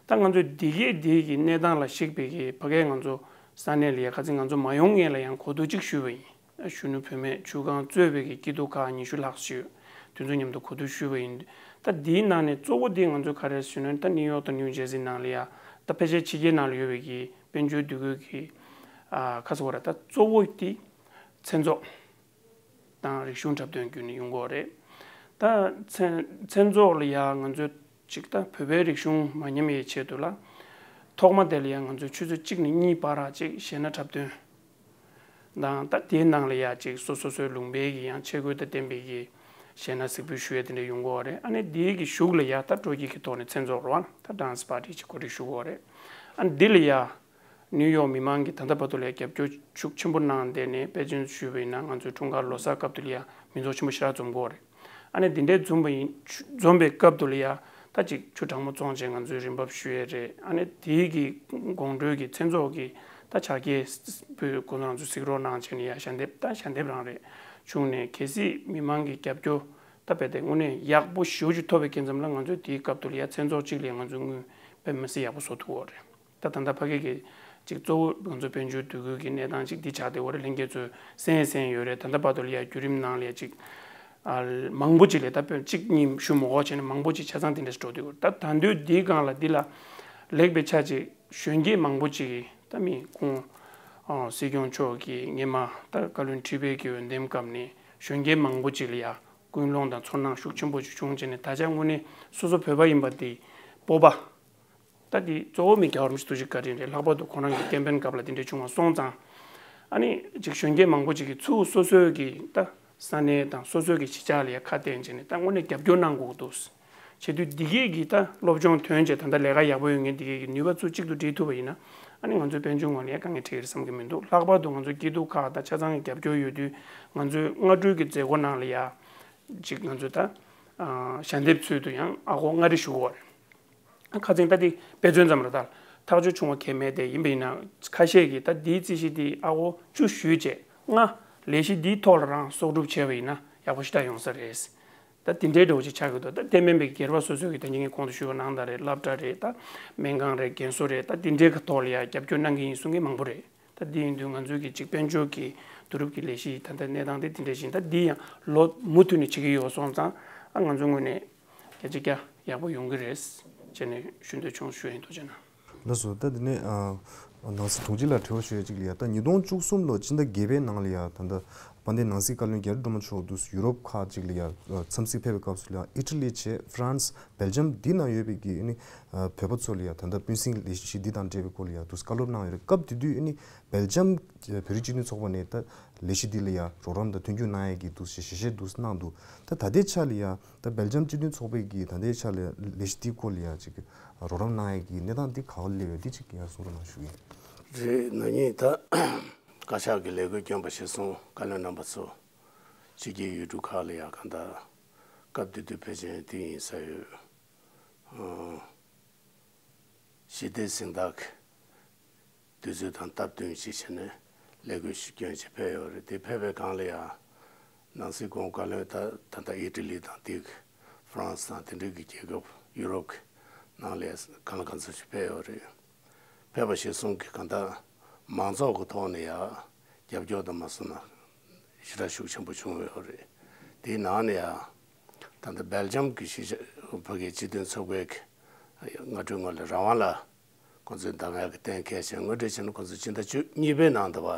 ད་ང་ཚོས་འདི་གའི་འདི་གི་གནས་སྟངས་ལ་གཞིགས་པའི་གི་ཕ་གིའི་ང་ཚོ་ས་གནས་ལ་ཡ་ཁ་སང་ང་ཚོ་མ་ཡོང་སྔོན་ལ་ཡང་གོ་བསྡུར་ཅིག་ཞུས་པ་ཡིན། གཞོན་ནུ་བུད་མེད་ཆུ་སྒང་གཙོས་པའི་གི་སྐྱིད་སྡུག་ཁག་ཉི་ཤུ་ལྷག་ཞིག་ཡོད། དེ་ཚོ་མཉམ་དུ་གོ་བསྡུར་ཞུས་པ་ཡིན། ད་འདིའི་ནང་ནས་གཙོ་བོ་འདི་ང་ཚོས་ག་རེ་ཞུས་ན། ད་ནིའུ་ཡོག་དང་ནིའུ་ཇེར་སི་ནང་ལ་ཡ་ད་ཕལ་ཆེར་ཕྱི་རྒྱལ་ནང་ལ་ཡོད་པའི་གི་དཔལ་འབྱོར་འདུ་འགོད་ཀྱི་ཨ་ཁ་ཚ་བོ་ར་ད་གཙོ་བོ་འདི་ མཚན་ཚོགས་དང་རིག་གཞུང་འཁྲབ་སྟོན་བརྒྱུད་ནས་ཡོང་གི་ཡོད་རེད། ད་མཚན་མཚན་ཚོགས་ལ་ཡ་ང་ཚོས་ཅིག་ད་བོད་པའི་རིག་གཞུང་མ་ཉམས་ཡའི་ཆེད་དུ་ལ། ཐོག་མ་དེ་ལ་ཡ་ང་ཚོས་ཆུ་ཚོད་གཅིག་ནས་གཉིས་བར་ཅིག་གཞས་སྣ་འཁྲབ་སྟོན་དང་། ད་དེའི་ནང་ལ་ཡ་ཅིག་སོ་སོ་སོའི་ལུང་པའི་གི་ཡང་ཆས་གོས་དང་ལྡན་པའི་གི་གཞས་སྣ་གཟིགས་འབུལ་ཞུ་ཡ་དེ་འདྲ་ཡོང་གི་ཡོད་རེད། ཨ་ནི་དེའི་གི་གཞུག་ལ་ཡ་ད་སྤྲོ་སྐྱིད་ཀྱི་ཐོག་ནས་མཚན་ཚོགས་རེད་བ། ད་ཌན་སི་པར་ཊི་ཅིག་གོ་སྒྲིག་ཞུ་གི་ཡོད་རེད། ཨ་ནི་འདི་ལ་ཡ་ནིའུ་ཡོག་མི་མང་གིས་ད་ལྟ་བར་དུ་ལ་ཡ་རྒྱབ་སྐྱོར་ཤུགས་ཆེན་པོ་གནང་བསྡད་ནས་དཔེ་མཚོན་ཞུས་པ་ཡིན་ན། ང་ཚོའི་འཁྲུངས་སྐར་ལོ་གསར་སྐབས་དུ་ལ་ཡ་མི་ཚོགས་ཆེན་པོ་ཞེ་དྲག་འཛོམས་ཀྱི་ཡོད་རེད། ཨ་ནི་འདི་འདྲའི་འཛོམས་པ་ཡིན། འཛོམས་པའི་སྐབས་དུ་ལ་ཡ་ད་ཅིག་ཆུ་གྲང་མོ་བཙོང་བྱས་ང་ཚོས་རིན་འབབ་ཞུ་ཡས་རེད། ཨ་ནི་དེའི་གི་དགོང་དྲོའི་གི་མཚན་ཚོགས་ཀྱི་ད་ཕྱག་འཁྱེར་བུ་ཁོ་ཚོ་རང་ཚོ་གཟིགས་རོགས་གནང་བྱས་ནས་ཡ་ཞལ་འདེབས། ད་ཞལ་འདེབས་རང་རེད་བྱུང་ནས། གལ་སྲིད་མི་མང་གི་རྒྱབ་སྐྱོར་ད་རྦད་དེ་དངོས་གནས་ཡག་པོ་ཞེ་པོ་ཅིག་ཐོབ་པའི་སྐབས་ཙམ་ལ། ང་ཚོས་དེའི་སྐབས་དུ་ལ་ཡ་མཚན་ཚོགས་གཅིག་ལ་ང་ཚོའི་དངུལ་དཔེ་མི་སྲིད་ཡག་པོ་བཟོ་ཐུབ་ཡོད་རེད། ད་ད་ལྟ་ཕ་གི་གི་ཅིག་གཙོ་བོ་ང་ཚོ་དཔལ་འབྱོར་འདུ་འགོད་ཀྱི་གནས་སྟངས་ཅིག་འདི་ཆགས་བསྡད་ཡོད་རེད། ལྷན་རྒྱས་ཚོས་གསན་གསན་ཡོད་རེད། ད་ལྟ་བར་དུ་ལ་ཡ་བརྒྱུད་རིམ་ནང་ལ་ཡ་ཅིག་ཨ། མང་པོ་ཅིག་ལ་ད་དཔེ་གཅིག་གཉིས་ཞུ་མ་དགོས་བྱས་ནས་མང་པོ་ཅིག་ཆ་ཚང་དེ་འདྲ་ཞིག་འགྲོ་བསྡད་ཡོད་རེད། ད་ད་དུང་འདིའི་སྒང་ལ་འདི་ལ་ལེགས་པའི་ཆ་ཅིག་གཞོན་སྐྱེས་མང་པོ་ཅིག་གིས་ད་མི་ཁོང་ཨ། སྲིད་སྐྱོང་མཆོག་གིས་སྔོན་མ་ད་བཀའ་བློན་ཁྲི་པའི་གི་འོས་འདེམས་སྐབས་ནས་གཞོན་སྐྱེས་མང་པོ་ཅིག་ལ་ཡ་སྐུལ་སློང་དང་ཚོར་སྣང་ཤུགས་ཆེན་པོ་ཅིག་བྱུང་བྱས་ནས། ད་ཆ་དངོས་གནས་སོ་སོ་བོད་པ་ཡིན་པ་དེ་སྤོབས་པ། ད་འདི་གཙོ་བོ་མི་རྒྱལ་བ་རིན་པོ་ཆེ་ཐུགས་རྗེ་བཀའ་དྲིན་རེད། ལྷག་པར་དུ་ཁོ་རང་གི་ཀེམ་པེན་སྐབས་ལ་དེ་འདྲ་བྱུང་བ་སོང་ཙང་། ཨ་ནི་ཅིག་གཞོན་སྐྱེས་མང་པོ་ཅིག་གིས་ཚུར་སོ་སོའི་གི་ད་ས་གནས་དང་སོ་སོའི་གི་གཞིས་ཆགས་ལ་ཡ་ཁ་གཏད་བྱས་ནས་ད་དངོས་གནས་རྒྱབ་སྐྱོར་གནང་དགོས་འདུག་བྱེད་དུས། འདི་གས་ཀྱི་ད་སློབ་སྦྱོང་ཐོན་བྱས་ད་ལྟ་ལས་ཀ་ཡག་པོ་ཡོད་མཁན་འདི་གས་ཀྱི་ནུས་པ་ཚུར་གཅིག་ཏུ་སྒྲིལ་ཐུབ་པ་ཡིན་ན། ཨ་ནི་ང་ཚོའི་དཔལ་འབྱོར་ངོས་ལ་ཡ་དཀའ་ངལ་འཕྲད་ཀྱི་རེད་བསམ་གྱི་མི་འདུག་ལྷག་པར་དུ་ང་ཚོའི་སྐྱིད་སྡུག་ཁག་ད་ཆ་ཚང་གི་རྒྱབ་སྐྱོར་ཡོད་དུས། ང་ཚོའི་སྔ་དྲོའི་གི་མཛད་སྒོ་ནང་ལ་ཡ་ཅིག་ང་ཚོས་ད་ཨ། ཞལ་འདེབས་ཚུལ་དུ་ཡང་ཨ་ཁོ་མངའ་རིས་ཞུ་གི་ཡོད་རེད། ཁ་སང་ད་དེ་དཔེ་མཚོན་ཙམ་རེད། ད་ཐག་གཅོད་བྱུང་བ་གལ་མེད་དེ་ཡིན་པ་ཡིན་ན། ཁ་ཤས་ཀྱིས་ད་དེའི་རྩིས་གཞི་དེ་ཨ་ཁོ་བཅུ་ཞུས་བྱས་ལྔ་ལས་གཞི་འདིའི་ཐོག་ལ་རང་གསོག་སྒྲུབ་བྱས་པ་ཡིན་ན་ཡག་པོ་ཞེ་དྲག་ཡོང་ས་རེད། ད་དེ་འདྲའི་འདྲ་བོ་ཅིག་ཆགས་ཀྱི་འདུག་ད་དེ་མིན་པའི་སྒེར་པ་སོ་སོའི་གི་ད་ངས་གོང་དུ་ཞུས་པ་ནང་ལྟར་རེད། སློབ་གྲྭ་རེད། ད་སྨན་ཁང་རེད། རྒན་གསོ་རེད། ད་དེ་འདྲའི་གི་ཐོག་ལ་ཡ་རྒྱབ་སྐྱོར་གནང་གི་ཡིན་གསུང་མཁན་མང་པོ་རེད། ད་འདི་ཡིན་དུས་ང་ཚོའི་གི་ཅིག་དཔལ་འབྱོར་གྱི་བསྡུ་རུབ་ཀྱི་ལས་གཞི་ད་ལྟ་གནས་སྟངས་དེ་དེ་འདྲ་བཞིན། ད་འདི་ཡང་ལོ་མུ་མཐུད་ནས་བྱེད་ཀྱི་ཡོད་སོང་ཙང་། ཨ། ང་ཚོའི་ངོས་ནས་བརྒྱ་ཆ་བརྒྱ་ཡག་པོ་ཡོང་གི་རེད་ཅེས་ནས་ཞུ་འདོད་བྱུང་། ཞུ་ཡིན་འདུག་ཅེ་ན། ལགས་སོ། ད་འདི་ནས་ཨ། ནང་སྲིད་དྲུང་ཆེ་ལ་དྲི་བ་ཞུ་ཡ་གཅིག་ལ་ཡ། ད་ཉིས་སྟོང་བཅུ་གསུམ་ལོ་སྤྱི་ཟླ་བརྒྱད་པའི་ནང་ལ་ཡ། ད་ལྟ་དཔལ་ལྡན་ནང་སྲིད་བཀའ་བློན་རྒྱ་རི་སྒྲོལ་མ་མཆོག་འདུག་ཡུ་རོབ་ཁག་ཅིག་ལ་ཡ་འཚམས་གཟིགས་ཕེབས་པའི་སྐབས་སུ་ལ་ཡ། ཨི་ཊ་ལི་བྱས་ཧྥ་རན་སི། སྦེལ་ཇམ་འདི་ནང་ཡོད་པའི་གི་ཨ་ནི་ཨ་བོད་པ་ཚོ་ལ་ཡ་ད་ལྟ་སྤུན་སྲིང་ལས་གཞི་འདི་དང་འབྲེལ་བའི་སྐོར་ལ་ཡ་འདུག་བཀའ་སློབ་གནང་ཡོད་རེད། སྐབས་དེ་དུས་ཨ་ནི་སྦེལ་ཇམ་བོད་རིགས་སྤྱི་མཐུན་ཚོགས་པ་ནས་ད་ལས་གཞི་འདི་ལ་ཡ་རོགས་རམ་དང་མཐུན་འགྱུར་གནང་ཡས་ཀྱི་འདུག་ཞེས་ཞལ་བཞེས་འདུག་གནང་འདུག་ད་ད་ལྟའི་ཆ་ལ་ཡ་ད་སྦེལ་ཇམ་སྤྱི་མཐུན་ཚོགས་པའི་གི་ད་ལྟའི་ཆ་ལ་ལས་གཞི་འདིའི་སྐོར་ལ་ཡ་ཅིག་རོགས་རམ་གནང་ཡས་ཀྱི་གནས་སྟངས་འདི་ག་པར་སླེབས་ཡོད། འདི་ཅིག་ཡ་གསུང་རོགས་གནང་ཞུ་གི་ཡིན། རེད། ན་ནིང་ད་བཀའ་ཤག་གི་ལས་འགུལ་བསྐྱོན་པ་གཞིར་བཟུང་བཀའ་བློན་རྣམ་པ་ཚོ་ཕྱི་རྒྱལ་ཡུལ་གྲུ་ཁག་ལ་ཡ་གང་ལྟར་སྐབས་དེ་དུས་ཕལ་ཆེར་དེ་ཡིན་ས་ཡོད། ཨང་། ཞི་བདེ་གཟེངས་རྟགས་ཀྱི་དུས་ཚོད་དང་སྟབས་བསྟུན་ཞིག་བྱས་ནས་ལས་འགུལ་ཞིག་བསྐྱོན་བྱས་ཕེབས་ཡོད་རེད། དེ་ཕེབས་པའི་སྒང་ལ་ཡང་ནང་སྲིད་གོང་བཀའ་བློན་ད་ད་ལྟ་ཨི་ཊ་ལི་དང་དེ་ཧྥ་རན་སི་དང་དེ་འདྲའི་གི་རྒྱལ་ཁབ་ཡུ་རོབ་ཀྱི་ནང་ལ་གང་ལ་གང་འཚམ་ཞིག་ཕེབས་ཡོད་རེད། ཕེབས་པ་གཞིར་བཟུང་གི་གང་ལྟར་མང་ཚོགས་ཀྱི་ཐོག་ནས་ཡང་རྒྱབ་སྐྱོར་དང་མ་སོང་ན་ཞེ་དྲག་ཤུགས་ཆེན་པོ་བྱུང་ཡོད་རེད། དེའི་ནང་ནས་ཡང་ད་ལྟ་སྦེལ་ཇམ་གྱི་གཞིས་ཆགས་ཕ་གིའི་སྤྱི་མཐུན་ཚོགས་པའི་གི་སྔ་དྲོའི་སྔོན་ལ་རང་དབང་ལ་ཁོང་ཚོས་གདམ་ངག་གི་གཏན་འཁེལ་བྱས། དངོས་འབྲེལ་བྱས་ན་ཁོང་ཚོས་སྤྱི་ཟླ་བཅུ་གཉིས་པའི་ནང་དུ་བ་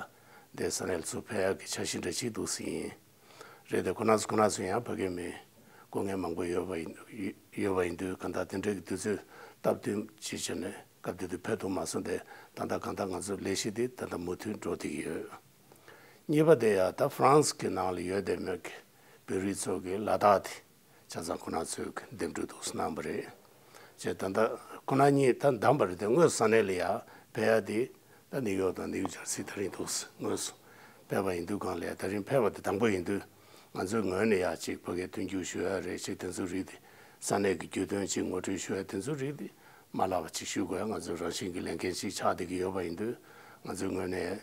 འདི་ས་གནས་ལ་ཚུར་ཕེབས་ཡག་གི་འཆར་གཞི་འདྲ་ཞིག་འདུག་ཟེར་ཡིན། རེད་དེ་ཁོ་ན་ཚོ་ཁོ་ན་ཚོ་ཡང་ཕ་གི་མི་སྐུ་ངལ་མང་པོ་ཡོད་པ་ཡིན་ཡོད་པ་ཡིན་དུས་གང་ལྟར་དེ་འདྲའི་གི་དུས་ཚོད་སྟབས་བསྟུན་ཅིག་བྱས་ནས་སྐབས་དེ་དུས་ཕེབས་ཐུབ་མ་སོང་སྟེ། ད་ལྟ་གང་ལྟར་ང་ཚོའི་ལས་གཞི་འདི་ད་ལྟ་མུ་མཐུད་འགྲོ་བསྡད་ཀྱི་ཡོད། གཉིས་པ་དེ་ཡང་ད་ཧྥ་རན་སི་གི་ནང་ལ་ཡོད་བསྡད་མཁན་གྱི་བོད་རིགས་ཚོ་གི་ལ་དྭགས་དེ་ཆ་ཚང་ཁོ་ན་ཚོས་གི་འདེམས་སྒྲུག་འདུག་གནང་བ་རེད། བྱས་ད་ལྟ་ཁོ་ན་གཉིས་ད་བདམས་པ་རེད་དེ། དངོས་སུ་ས་གནས་ལ་ཡ་ཕེབས་ཡ་དེ་ད་ནིའུ་ཡོག་དང་ནིའུ་ཇར་སི་དེ་རིང་འདུག་དངོས་སུ་ཕེབས་པ་ཡིན་དུས་སྒང་ལ་ཡ་དེ་རིང་ཕེབས་པ་དེ་དང་པོ་ཡིན་དུས། ང་ཚོའི་ངོས་ནས་ཡ་ཅིག་ཕ་གིར་མཐུན་འགྱུར་ཞུ་ཡ་རེད། ཅིག་དེ་ཚོའི་རིགས་དེ་ས་གནས་ཀྱི་རྒྱུས་སྟོན་ཅིག་ངོ་སྤྲོད་ཞུ་ཡ་དེ་ཚོའི་རིགས་དེ་མ་ལགས་པ་ཅིག་ཞུ་དགོས་ཡ་ང་ཚོའི་རང་བཞིན་གྱི་ལས་འགན་ཅིག་ཆགས་བསྡད་ཀྱི་ཡོད་པ་ཡིན་དུས། ང་ཚོའི་ངོས་ནས་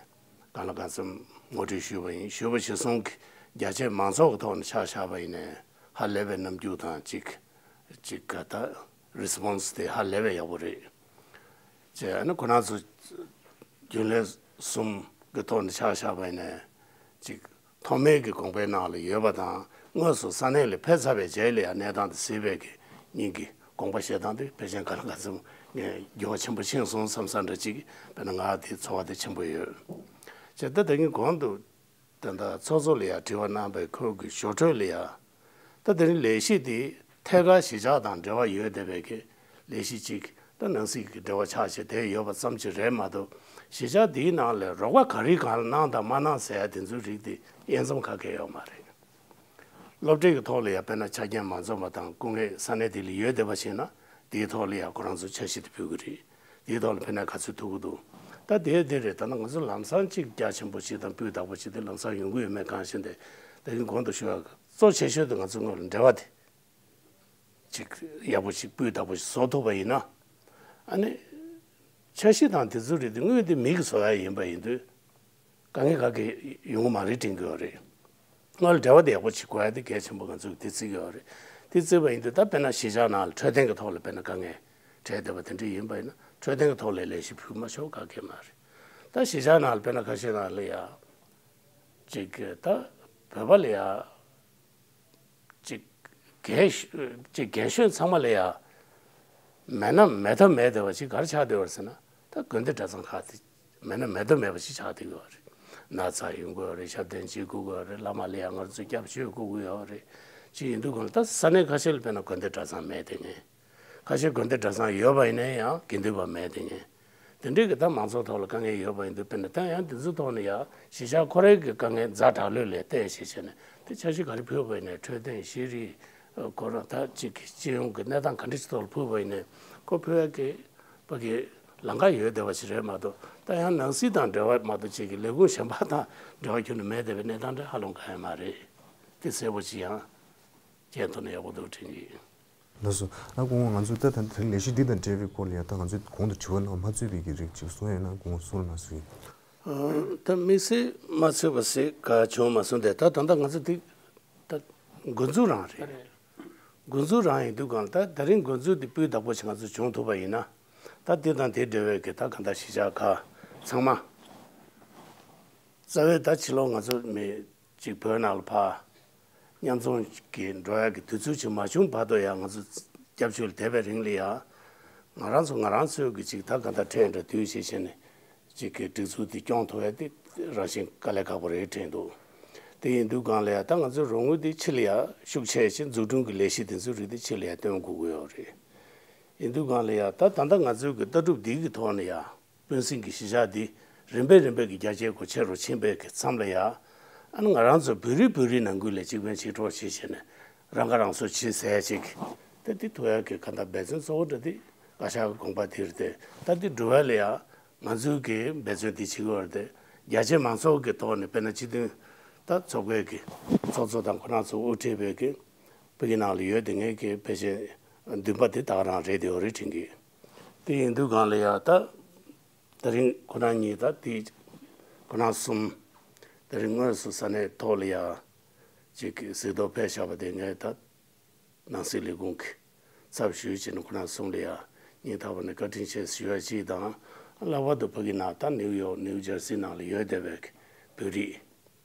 གང་ལ་གང་འཚམ་ངོ་སྤྲོད་ཞུས་པ་ཡིན། ཞུས་པ་གཞིར་བཟུང་གི་རྒྱ་ཆེ་མང་ཚོགས་ཀྱི་ཐོག་ནས་ཆ་བཞག་པ་ཡིན་ནའི་ཧ་ལས་པའི་རྣམ་འགྱུར་དང་ཅིག་ཅིག་ག་ད་རེ་སི་པོན་སི་དེ་ཧ་ལས་པའི་ཡག་པོ་རེད། བྱས་ཨ་ནི་ཁོ་ན་ཚོ་རྒྱུན་ལས་གསུམ་གྱི་ཐོག་ནས་ཆ་བཞག་པ་ཡིན་ནའི་ཅིག་ཐོག་མའི་གི་དགོངས་པའི་ནང་ལ་ཡོད་པ་དང་། དངོས་སུ་ས་གནས་ལ་ཕེབས་ཚར་བའི་རྗེས་ལ་ཡང་གནས་སྟངས་དེ་གཟིགས་པའི་གི་སྙིང་གི་དགོངས་པ་བཞེས་སྟངས་དེ་ཕལ་ཆེར་གང་ལ་གང་འཚམ་ངས་འགྱུར་བ་ཆེན་པོ་ཕྱིན་སོང་བསམ་ས་འདྲ་ཅིག་དཔེར་ན་ང་དེ་ཚོར་བ་དེ་ཆེན་པོ་ཡོད། བྱས་ད་ད་གིན་གོང་དུ་ ད་ལྟ་ཚོགས་གཙོ་ལ་ཡང་དྲི་བ་གནང་བའི་ཁོ་གི་ཞོར་འཕྲོས་ལ་ཡང་། ད་དེ་རིང་ལས་གཞི་དེ་ཐད་ཀར་གཞིས་ཆགས་དང་འབྲེལ་བ་ཡོད་བསྡད་པའི་གི་ལས་གཞི་གཅིག་ད་ནང་སྲིད་ཀྱི་འབྲེལ་བ་ཆགས་བྱས་བསྡད་ཡོད་པ་ཙམ་ཅིག་རེད་མ་གཏོགས། གཞིས་ཆགས་དེའི་ནང་ལ་རོགས་པ་ག་རེ་གང་གནང་དང་མ་གནང་ཟེར་ཡ་དེ་ཚོའི་རིགས་དེ་དབྱེ་མཚམས་ཁ་གས་ཡོད་མ་རེད། སློབ་གྲྭའི་གི་ཐོག་ལ་ཡང་དཔེར་ན་ཆ་རྐྱེན་མ་འཛོམས་པ་དང་སྐུ་ངལ་ས་གནས་དེ་ལ་ཡོད་བསྡད་པ་ཞིག་ན། དེའི་ཐོག་ལ་ཡང་ཁོ་རང་ཚོ་འཆར་གཞི་དེ་ཕུལ་གི་རེད། དེའི་ཐོག་ལ་ཕན་ན་ག་ཚོད་ཐུབ་ཀྱི་འདུག་ད་དེ་དེ་རེད། ད་ནི་ང་ཚོ་ལམ་སང་གཅིག་རྒྱ་ཆེན་པོ་ཞིག་དང་སྤུས་དག་པོ་ཞིག་དེ་ལམ་སང་ཡོང་གི་ཡོད་མེད་གང་ཤེས་ཏེ། ད་གིན་གོང་དུ་ཞུ་བ་གཙོ་ཆེ་ཤོས་དེ་ང་ཚོ་སྔོན་ལ་འབྲེལ་བ་དེ་ཅིག་ཡག་པོ་ཞིག་སྤུས་དག་པོ་ཞིག་བཟོ་ཐུབ་པ་ཡིན་ན། ཨ་ནི་འཆར་གཞི་དང་དེ་ཚོ་རེད་དེ་དངོས་དེ་མི་གི་བཟོ་ཡ་ཡིན་པ་ཡིན་དུས། དཀའ་ངལ་ག་གེ་ཡོང་གི་མ་རེད་དྲན་གྱི་ཡོད་རེད། སྔོན་ལ་འབྲེལ་བ་དེ་ཡག་པོ་བྱེད་དགོས་ཡ་དེ་གལ་ཆེན་པོ་ང་ཚོས་དེ་བརྩི་གི་ཡོད་རེད། དེ་བརྩིས་པ་ཡིན་དུས་ད་དཔེར་ན་གཞིས་ཆགས་ནང་ལ་འཕྲོད་བསྟེན་གྱི་ཐོག་ལ་དཔེར་ན་དཀའ་ངལ་འཕྲད་བསྡད་པ་དེ་འདྲ་ཡིན་པ་ཡིན་ན་འཕྲོད་བསྟེན་གྱི་ཐོག་ལ་ལས་གཞི་ཕུལ་མ་ཆོག་ག་གེ་མ་རེད། ད་གཞིས་ཆགས་ནང་ལ་དཔེར་ན་ཁ་ཤས་ནང་ལ་ཡ་ཅིག་ད་བོད་པ་ལ་ཡ། ཅིག་རྒན་ཤོས་ཅིག་རྒན་ཤོས་ཚང་མ་ལ་ཡ། མེད་ན་མེད་ཐབས་མེད་བསྡད་པ་ཅིག་ག་རེ་ཆགས་བསྡད་པ་རེད་ཟེར་ན། ད་དགོན་སྡེ་གྲྭ་ཚང་ཁག་དེ་མེད་ན་མེད་ཐབས་མེད་པ་ཅིག་ཆགས་བསྡད་ཡོད་རེད། ན་ཚ་ཡོང་གི་ཡོད་རེད། ཞབས་བརྟན་བྱེད་དགོས་ཀྱི་ཡོད་རེད། བླ་མ་ལ་ཡ་ང་ཚོས་སྐྱབས་བཅོལ་དགོས་ཀྱི་ཡོད་རེད། ཅིག་ཡིན་དུས་གང་ལ་ད་ས་གནས་ཁ་ཤས་ལ་དཔེར་ན་དགོན་སྡེ་གྲྭ་ཚང་མེད་དེ་ངས། ཁ་ཤས་དགོན་སྡེ་གྲྭ་ཚང་ཡོད་པ་ཡིན་ན་ཡང་དགེ་འདུན་པ་མེད་དེ་ངས། དེ་འདྲའི་གི་ད་མང་ཚོགས་ཐོག་ལ་དཀའ་ངལ་ཡོད་པ་ཡིན་དུས་དཔེར་ན་ད་ཡང་དེ་ཚོའི་ཐོག་ནས་ཡང་གཞིས་ཆགས་ཁོ་རའི་གི་དཀའ་ངལ་ཛ་དྲག་ལོས་ལས་བལྟས་ཞེས་བྱས་ནས་དེ་འཆར་གཞི་ག་རེ་ཕུལ་བ་ཡིན་ནའི་འཕྲོད་བསྟེན་ཤེས་རིག་ཁོ་རང་ད་གཅིག་གི་སྤྱི་ཡོངས་ཀྱི་གནས་སྟངས་ག་འདྲ་ཞིག་ཐོག་ལ་ཕུལ་བ་ཡིན་ནའི་ཁོ་ཕུལ་ཡག་གི་ཕ་གི་ལམ་ཁ་ཡོད་བསྡད་པ་ཞིག་རེད་མ་གཏོགས། ད་ཡང་ནང་སྲིད་དང་འབྲེལ་བ་མ་གཏོགས་གཅིག་གི་ལས་ཁུངས་གཞན་པ་དང་འབྲེལ་བ་ཁྱོན་ནས་མེད་བསྡད་པའི་གནས་སྟངས་འདྲ་ཧ་ལམ་གང་ཡང་མ་རེད། དེ་གསལ་པོ་ཅིག་ཡང་མཁྱེན་ཐུབ་ན་ཡག་པོ་འདུག་དྲན་གྱི་ཡོད། ལགས་སོ། ཨ་སྐུ་ངོ་ང་ཚོས་ད་ད་དེ་ལས་གཞི་འདི་དང་འབྲེལ་བའི་སྐོར་ལ་ཡང་ད་ང་ཚོས་གོང་དུ་དྲི་བ་གནང་མ་ཚུད་པའི་གི་རིགས་ཅིག་གསུང་ཡོད་ན་སྐུ་ངོ་གསུང་རོགས་གནང་ཞུ་ཡིན། ཨ། ད་དམིགས་བསལ་མ་ཚུད་པ་ཟེར་ག་བྱུང་མ་སོང་སྟེ། ད་ད་ལྟ་ང་ཚོ་འདི་ད་འགོ་འཛུགས་རང་རེད། འགོ་འཛུགས་རང་ཡིན་དུས་གང་ལ་ད་དེ་རིང་འགོ་འཛུགས་འདི་སྤུས་དག་པོ་ཞིག་ང་ཚོ་བྱུང་ཐུབ་པ་ཡིན་ན། ད་འདི་དང་དེ་འབྲེལ་བའི་གི་ད་གང་ལྟར་གཞིས་ཆགས་ཁག་ཚང་མ། རྩ་བའི་ད་ཕྱི་ལོགས་ང་ཚོ་མི་གཅིག་བོད་ནང་ལ་ཕར་མཉམ་འཛོམས་ཀྱི་འགྲོ་ཡག་གི་དུས་ཚོད་ཅིག་མ་བྱུང་བར་དུ་ཡང་ང་ཚོ་སྐྱབས་བཅོལ་བསྡད་པའི་རིང་ལ་ཡང་ང་རང་ཚོ་ང་རང་ཚོའི་གི་ཅིག་ད་ག་ད་ཁྲལ་འདྲ་བསྡུས་བྱས་བྱས་ནས་ཅིག་གི་སྒྲིག་འཛུགས་དེ་སྐྱོང་ཐུབ་ཡག་དེ་རང་བཞིན་དཀའ་ལས་ཁག་པོ་རེད་དྲན་འདུག་དེ་ཡིན་དུས་གང་ལ་ཡང་ད་ང་ཚོའི་རོགས་དངུལ་དེ་ཕྱི་ལ་ཡང་ཤུགས་ཆེ་ཞིང་འཛུགས་སྐྲུན་གྱི་ལས་གཞི་དེ་ཚོའི་རིགས་དེ་ཕྱི་ལ་ཡང་བཏོན་དགོས་ཀྱི་ཡོད་རེད། ཡིན་དུས་གང་ལ་ཡང་ད་ད་ལྟ་ང་ཚོའི་གི་ལྟ་གྲུབ་འདི་གི་ཐོག་ནས་ཡང་། སྤུན་སྲིང་གི་གཞིས་ཆགས་འདི་རིམ་པས་རིམ་པས་ཀྱི་རྒྱ་ཆེ་སྒོ་ཆེ་རུ་ཕྱིན་པའི་གི་མཚམས་ལ་ཡ། ཨ་ནི་ང་རང་ཚོ་བོད་རིགས་བོད་རིགས་ནང་ཁུལ་ལ་གཅིག་ཕན་གཅིག་གྲོགས་བྱེད་བྱས་ནས་རང་ཁ་རང་གསོ་བྱེད་ཟེར་ཡ་ཅིག་ད་འདི་ཐུབ་ཡ་གི་ག་ད་འབད་བརྩོན་གཙོ་བོ་འདྲ་འདི་བཀའ་ཤག་གི་དགོངས་པ་དེ་རེད་དེ། ད་འདི་འགྲུབ་ཡ་ལ་ཡ་ང་ཚོའི་གི་འབད་བརྩོན་འདི་བྱེད་དགོས་རེད་དེ། རྒྱ་ཆེ་མང་ཚོགས་ཀྱི་ཐོག་ནས་དཔེར་ན་སྤྱི་མཐུན་ད་ཚོགས་པའི་གི་ཚོགས་གཙོ་དང་ཁོ་རང་ཚོ་དབུ་ཁྲིད་པའི་གི་ཕ་གི་ནང་ལ་ཡོད་དེ་ངས་གི་ཕལ་ཆེར་འདུན་པ་དེ་ད་ག་རང་རེད་དེ་ཡོད་རེད་དྲན་གི། དེ་ཡིན་དུས་གང་ལ་ཡ་ད། དེ་རིང་ཁོ་རང་གཉིས་ད་དེ་ཁོ་རང་གསུམ། དེ་རིང་དངོས་སུ་ས་གནས་ཐོག་ལ་ཡ་ཅིག་གཟིགས་རྟོག་ཕེབས་བཞག་པ་དེ་ངས་ད་ནང་སྲིད་ལས་ཁུངས་ཀྱི་ཚབ་ཞུས་བྱས་ནས་ཁོ་རང་གསུམ་ལ་ཡ་སྙིང་ཐག་པ་ནས་བཀའ་དྲིན་ཆེ་ཞུ་ཡ་གཅིག་དང་། ལྷག་པར་དུ་ཕ་གི་ནང་ད་ནིའུ་ཡོག་ནིའུ་ཇར་སི་ནང་ལ་ཡོད་བསྡད་པའི་བོད་རིགས།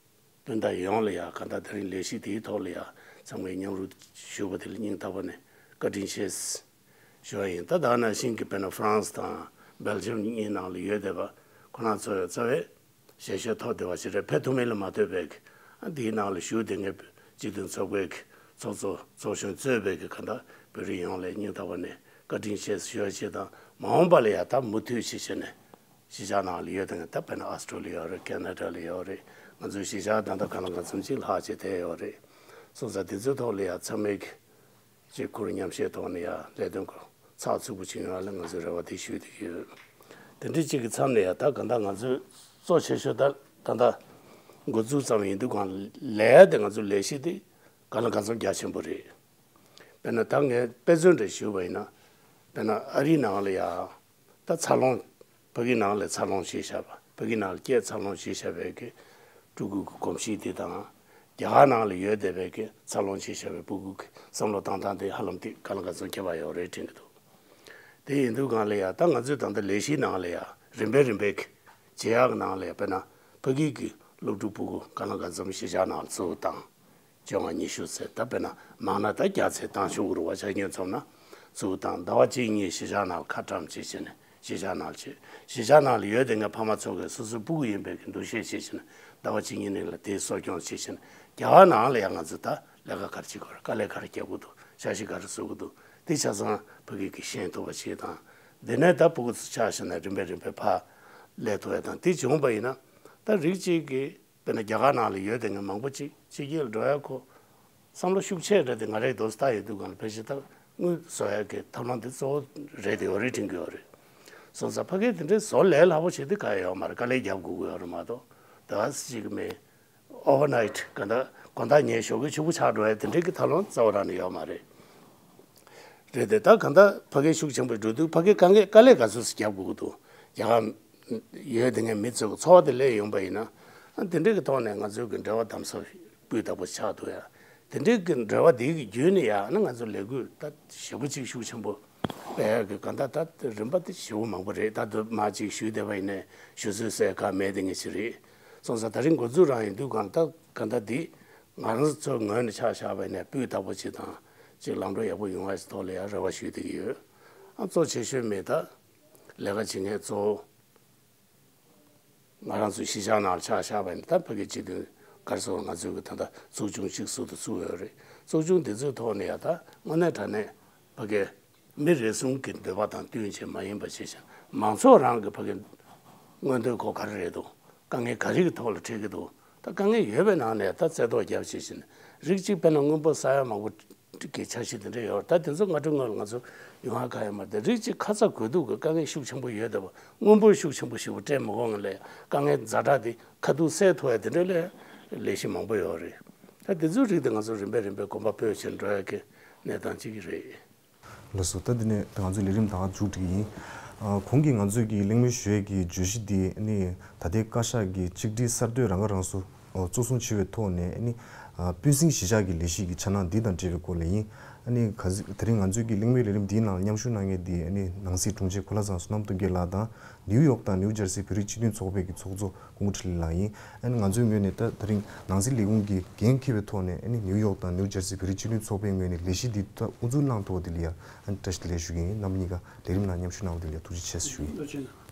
སྤུན་ཟླ་ཡོངས་ལ་ཡ་གང་ལྟར་དེ་རིང་ལས་གཞི་དེའི་ཐོག་ལ་ཡ་ཚང་མས་མཉམ་རུབ་ཞུས་པ་དེ་ལ་སྙིང་ཐག་པ་ནས་བཀའ་དྲིན་ཆེ་ཞུ་བ་ཡིན། ད་ད་ནང་བཞིན་གྱི་དཔེར་ན་ཧྥ་རན་སི་དང་སྦེལ་ཇམ་གཉིས་ནང་ལ་ཡོད་བསྡད་པ་ཁོ་རང་ཚོ་ཡང་རྩ་བའི་ཞལ་བཞེས་ཐོབ་བསྡད་པ་ཞིག་རེད། ཕེབས་ཐུབ་མིན་ལ་མ་ལྟོས་པའི་གི་ཨ་འདིའི་ནང་ལ་བཞུགས་བསྡད་མཁན་སྤྱི་མཐུན་ཚོགས་པའི་གི་ཚོགས་གཙོ་ཚོགས་གཞོན་གཙོས་པའི་གི་གང་ལྟར་བོད་རིགས་ཡོངས་ལ་སྙིང་ཐག་པ་ནས་བཀའ་དྲིན་ཆེ་ཞུ་བ་ཞིག་དང་། མ་འོངས་པ་ལ་ཡང་ད་མུ་མཐུད་བྱས་བྱས་ནས། གཞིས་ཆགས་ནང་ལ་ཡོད་དང་ད་དཔེར་ན་ཨ་སི་ཊོ་ལི་ཡ་ཡོད་རེད། ཁེ་ན་ཌ་ལ་ཡོད་རེད། ང་ཚོའི་གཞིས་ཆགས་ད་ལྟ་གང་ལ་གང་འཚམ་ཅིག་ལྷག་བྱས་བསྡད་ཡོད་རེད། སོང་ཙང་དེ་ཚོའི་ཐོག་ལ་ཡང་ཚང་མས་ཀྱི་ཅིག་ཁུར་མཉམ་བཞེས་ཐོག་ནས་ཡང་ལས་དོན་ཁོ་ཚགས་ཚུད་པོ་བྱུང་ཡོང་ཡ་ལ་ང་ཚོས་རེ་བ་དེ་ཞུ་བསྡད་ཀྱི་ཡོད། དེ་འདྲ་ཅིག་གི་མཚམས་ནས་ཡང་ད་གང་ལྟར་ང་ཚོའི་གཙོ་ཆེ་ཤོས་ད་ད་ལྟ་འགོ་འཛུགས་ཙམ་ཡིན་དུས་གང་ལས་དེ་ང་ཚོའི་ལས་གཞི་དེ་གང་ལ་གང་འཚམ་རྒྱ་ཆེན་པོ་རེད། དཔེར་ན་ད་ངས་དཔེ་མཚོན་འདྲ་ཞུས་པ་ཡིན་ན། དཔེར་ན་ཨ་རིའི་ནང་ལ་ཡང་། ད་འཚར་ལོངས། ཕ་གི་ནང་ལ་འཚར་ལོངས་བྱས་བཞག་པ། ཕ་གི་ནང་ལ་སྐྱེས་འཚར་ལོངས་བྱས་བཞག་པའི་གི་ཕྲུ་གུ་གི་གོམས་གཤིས་དེ་དང་། རྒྱ་གར་ནང་ལ་ཡོད་བསྡད་པའི་གི་འཚར་ལོངས་བྱས་བཞག་པའི་ཕྲུ་གུ་གི་བསམ་བློ་བཏང་སྟངས་དེ་ཧ་ལམ་དེ་ག་ལ་ག་ཚོད་ཁྱད་པར་ཡོད་རེད་དྲན་གི་འདུག་དེ་ཡིན་དུས་གང་ལ་ཡ་ད་ང་ཚོས་ད་ལྟ་ལས་གཞིའི་ནང་ལ་ཡ་རིམ་པས་རིམ་པས་གི་བྱེད་ཡག་གི་ནང་ལ་ཡ་དཔེར་ན་ཕ་གི་གི་སློབ་ཕྲུག་ཕྲུ་གུ་ག་ལ་ག་ཚོད་གཞིས་ཆགས་ནང་ལ་བཙུགས་དང་། བཅོ་ལྔ་ཉི་ཤུ་ཚེ་ད་དཔེར་ན་མང་ན་ད་བརྒྱ་ཚེ་བཏང་ཤོག་རུ་བ་ཆ་རྐྱེན་ཚོགས་ན་ཚུགས་དང་ཟླ་བ་གཅིག་གཉིས་གཞིས་ཆགས་ནང་ཁ་བཀྲམ་བྱས་བྱས་ནས་ གཞིས་ཆགས་ནང་ལ་བྱེད། གཞིས་ཆགས་ནང་ལ་ཡོད་དེ་ངས་ཕ་མ་ཚོ་གིས་སོ་སོའི་སྤུ་གུ་ཡིན་པའི་གི་འདུ་ཤེས་བྱེད་བཞིན་ཟླ་བ་གཅིག་གཉིས་གཉིས་ལ་དེ་གསོ་སྐྱོང་བྱེད་བཞིན་རྒྱ་གར་ནང་ལ་ཡང་ང་ཚོས་ད་ལས་ཀ་ག་རེ་བྱེད་དགོས་རེད། དཀའ་ལས་ག་རེ་རྒྱག་དགོས་འདུག་འཆར་གཞི་ག་རེ་བཟོ་དགོས་འདུག་དེ་ཆ་ཚང་ཕ་གི་གིས་ཤེས་ཐུབ་པ་བྱེད་དང་། དེ་ནས་ད་སྤུ་གུ་ཚོ་ཆགས་བཞག་ནས་རིམ་པས་རིམ་པས་ཕར་སླེབས་ཐུབ་ཡ་དང་། དེ་བྱུང་བ་ཡིན་ན་ད་རིགས་གཅིག་གིས་དཔེར་ན་རྒྱ་གར་ནང་ལ་ཡོད་དེ་ངས་མང་པོ་ཅིག་ཕྱི་རྒྱལ་ལ་འགྲོ་ཡ་ཁོ་བསམ་བློ་ཤུགས་ཆེ་རེད་དེ། ང་རའི་དུས་ཚོད་ལྟ་ཡོད་དུས་སྒང་ལ་ཕལ་ཆེར་ད་དངུལ་བཟོ་ཡ་གི་ཐབས་ལམ་དེ་གཙོ་བོ་རེད་དེ་ཡོད་རེད་དྲན་གྱི་ཡོད་རེད། སོང་ཙང་ཕ་གིར་དེ་འདྲའི་བཟོ་ལས་སླ་པོ་བྱེད་དུས་ག་ཡོད་མ་རེད། དཀའ་ལས་རྒྱབ་དགོས་ཀྱི་ཡོད་རེད་མ་གཏོགས། དེ་ག་ཅིག་མེད། ཨོ་ཝར་ནའིཊ་ག་འདྲ་དགོང་དག་ཉལ་ཞོགས་ཀས་ཕྱུག་པོ་ཆགས་འགྲོ་ཡ་དེ་འདྲའི་གི་ཐབས་ལམ་རྩ་བ་རང་ནས་ཡོད་མ་རེད། རེད་དེ། ད་གང་ལྟར་ཕ་གི་ཤུགས་ཆེན་པོས་འགྲོ་དུས་ཕ་གི་དཀའ་ངལ་དཀའ་ལས་ག་ཚོད་ཅིག་རྒྱབ་དགོས་ཀྱི་འདུག་རྒྱ་གར་ཡོད་དེ་ངས་མི་ཚོ་གི་འཚོ་བ་དེ་སླེབས་ཡོང་པ་ཡིན་ན། ཨ་དེ་འདྲའི་གི་ཐོག་ནས་ང་ཚོའི་གི་འབྲེལ་བ་དམ་ཟབ་སྤུས་དག་པོ་ཆགས་འདུག་ཡ། དེ་འདྲའི་གི་འབྲེལ་བ་དེའི་གི་བརྒྱུད་ནས་ཡང་ན་ང་ཚོ་ལས་འགུལ་ད་ཞེ་པོ་ཅིག་ཤུགས་ཆེན་པོ་སྤེལ་ཡ་གི་གང་ལྟར་ད་རིམ་པ་དེ་ཞེ་པོ་མང་པོ་རེད། ད་དུ་མ་ཅིག་ཞུས་བསྡད་པ་ཡིན་ནའི་ཞུ་ཚོད་ཟེར་ག་མེད་དེ་ངེས་ཅིག་རེད། སོང་ཙང་ད་རིང་འགོ་འཛུགས་རང་ཡིན་དུས་གང་ལྟར་གང་ལྟར་འདི་ང་རང་ཚོའི་ངོས་ནས་ཆ་བཞག་པ་ཡིན་ནའི་སྤུས་དག་པོ་ཅིག་དང་ཅིག་ལམ་འགྲོ་ཡག་པོ་ཡོང་བ་ཞིག་ཐོག་ལ་ཡང་རེ་བ་ཞུ་བསྡད་ཀྱི་ཡོད། ཨ་གཙོ་ཆེ་ཤོས་མེད་ད་ལས་ཀ་བྱེད་མཁན་གཙོ་བོ། ང་རང་ཚོའི་གཞིས་ཆགས་ནང་ལ་ཆ་བཞག་པ་ཡིན་ན་ད་ཕ་གི་སྤྱི་མཐུན་སྒར་སོགས་ང་ཚོའི་གི་ད་ལྟ་ཚོགས་ཆུང་གཅིག་ཟུར་དུ་བཙུགས་ཡོད་རེད། ཚོགས་ཆུང་འདི་ཚོའི་ཐོག་ནས་ཡང་ད་དངོས་གནས་དྲང་གནས་ཕ་གི་མི་རེ་ཟུང་གི་འདོད་པ་དང་བསྟུན་བྱས་མ་ཡིན་པ་བྱས་ཤིང་མང་ཚོགས་རང་གི་ཕ་གི་མངོན་འདོད་ཁོ་ག་རེ་རེད་འདུག་དཀའ་ངལ་ག་རེ་གི་ཐོག་ལ་འཕྲད་ཀྱི་འདུག་ད་དཀའ་ངལ་ཡོད་པའི་ནང་ནས་ད་རྩལ་ཐོག་རྒྱབ་བྱས་ཤིང་རིགས་གཅིག་དཔེར་ན་དངོས་པོ་ས་ཡ་མང་པོ་གི་འཆར་གཞི་དེ་འདྲ་ཡོད། ད་དེ་ཚོ་སྔ་དྲོ་སྔོན་ལ་ང་ཚོ་ཡོང་ཧ་ག་ཡོད་མ་རེད། རིགས་གཅིག་ཁ་ཚ་དགོས་གཏུག་གི་དཀའ་ངལ་ཤུགས་ཆེན་པོ་ཡོད་བསྡད་པ། དངོས་པོ་ཤུགས་ཆེན་པོ་ཞེ་པོ་སྤྲད་མ་དགོས་ངེས་ལས་དཀའ་ངལ་ཛ་དྲག་དེ་ཁ་ཐུག་སེལ་ཐུབ་ཡ་དེ་འདྲ་ལས་ལས་གཞི་མང་པོ་ཡོད་རེད། ད་དེ་ཚོའི་རིགས་དེ་ང་ཚོ་རིམ་པས་རིམ་པས་གོམ་པ་སྤོས་བྱས་འགྲོ་ཡ་གི་གནས་སྟངས་གཅིག་གི་རེད། ལགས་སོ། ད་འདི་ནས་ང་ཚོའི་ལས་རིམ་ད་ག་མཇུག་སྒྲིལ་གྱི་ཡིན། ཨ་གོང་གི་ང་ཚོས་ཀྱི་གླེང་མོལ་ཞུ་ཡས་ཀྱི་བརྗོད་གཞི་འདི་ནི་ད་ལྟའི་བཀའ་ཤག་གི་ཆིག་སྒྲིལ་གསར་གཏོད་རང་ཁ་རང་གསོ་གཙོ་བཟུང་བྱས་པའི་ཐོག་ནས་ནི་ཨ་སྤུན་སྲིང་གཞིས་ཆགས་ཀྱི་ལས་གཞི་གི་འཆར་སྣང་འདི་དང་འབྲེལ་བའི་སྐོར་ལ་ཡིན། ཨ་ནི་ག་ཟི་དེ་རིང་ང་ཚོའི་གི་གླེང་མོལ་ལས་རིམ་འདིའི་ནང་ལ་མཉམ་ཞུགས་གནང་མཁན་འདི་ཨ་ནི་ནང་སྲིད་དྲུང་ཆེ་གོ་ལ་ཚང་བསོད་ནམས་སྟོབས་རྒྱལ་ལགས་དང་། ནིའུ་ཡོག་དང་ནིའུ་ཇར་སི་བོད་རིགས་སྤྱི་མཐུན་ཚོགས་པའི་གི་ཚོགས་གཙོ་སྐུ་ངོ་འཕྲིན་ལས་ལགས་ཡིན། ཨ་ནི་ང་ཚོའི་ངོས་ནས་ད་དེ་རིང་ནང་སྲིད་ལས་ཁུངས་ཀྱི་འགན་འཁྱེར་བའི་ཐོག་ནས་ཨ་ནི་ནིའུ་ཡོག་དང་ནིའུ་ཇར་སི་བོད་རིགས་སྤྱི་མཐུན་ཚོགས་པའི་ངོས་ནས་ལས་གཞི་འདི་ད་དབུ་འཛུགས་གནང་ཐུབ་པ་དེ་ལ་ཡང་ཨ་ནི་བཀྲ་ཤིས་བདེ་ལེགས་ཞུ་གི་ཡིན། རྣམ་པ་གཉིས་ཀ་ལས་རིམ་ནང་མཉམ་ཞུགས་གནང་བ་དེ་ལ་ཡང་ཐུགས་རྗེ་ཆེ་ཞུ་གི་ཡིན།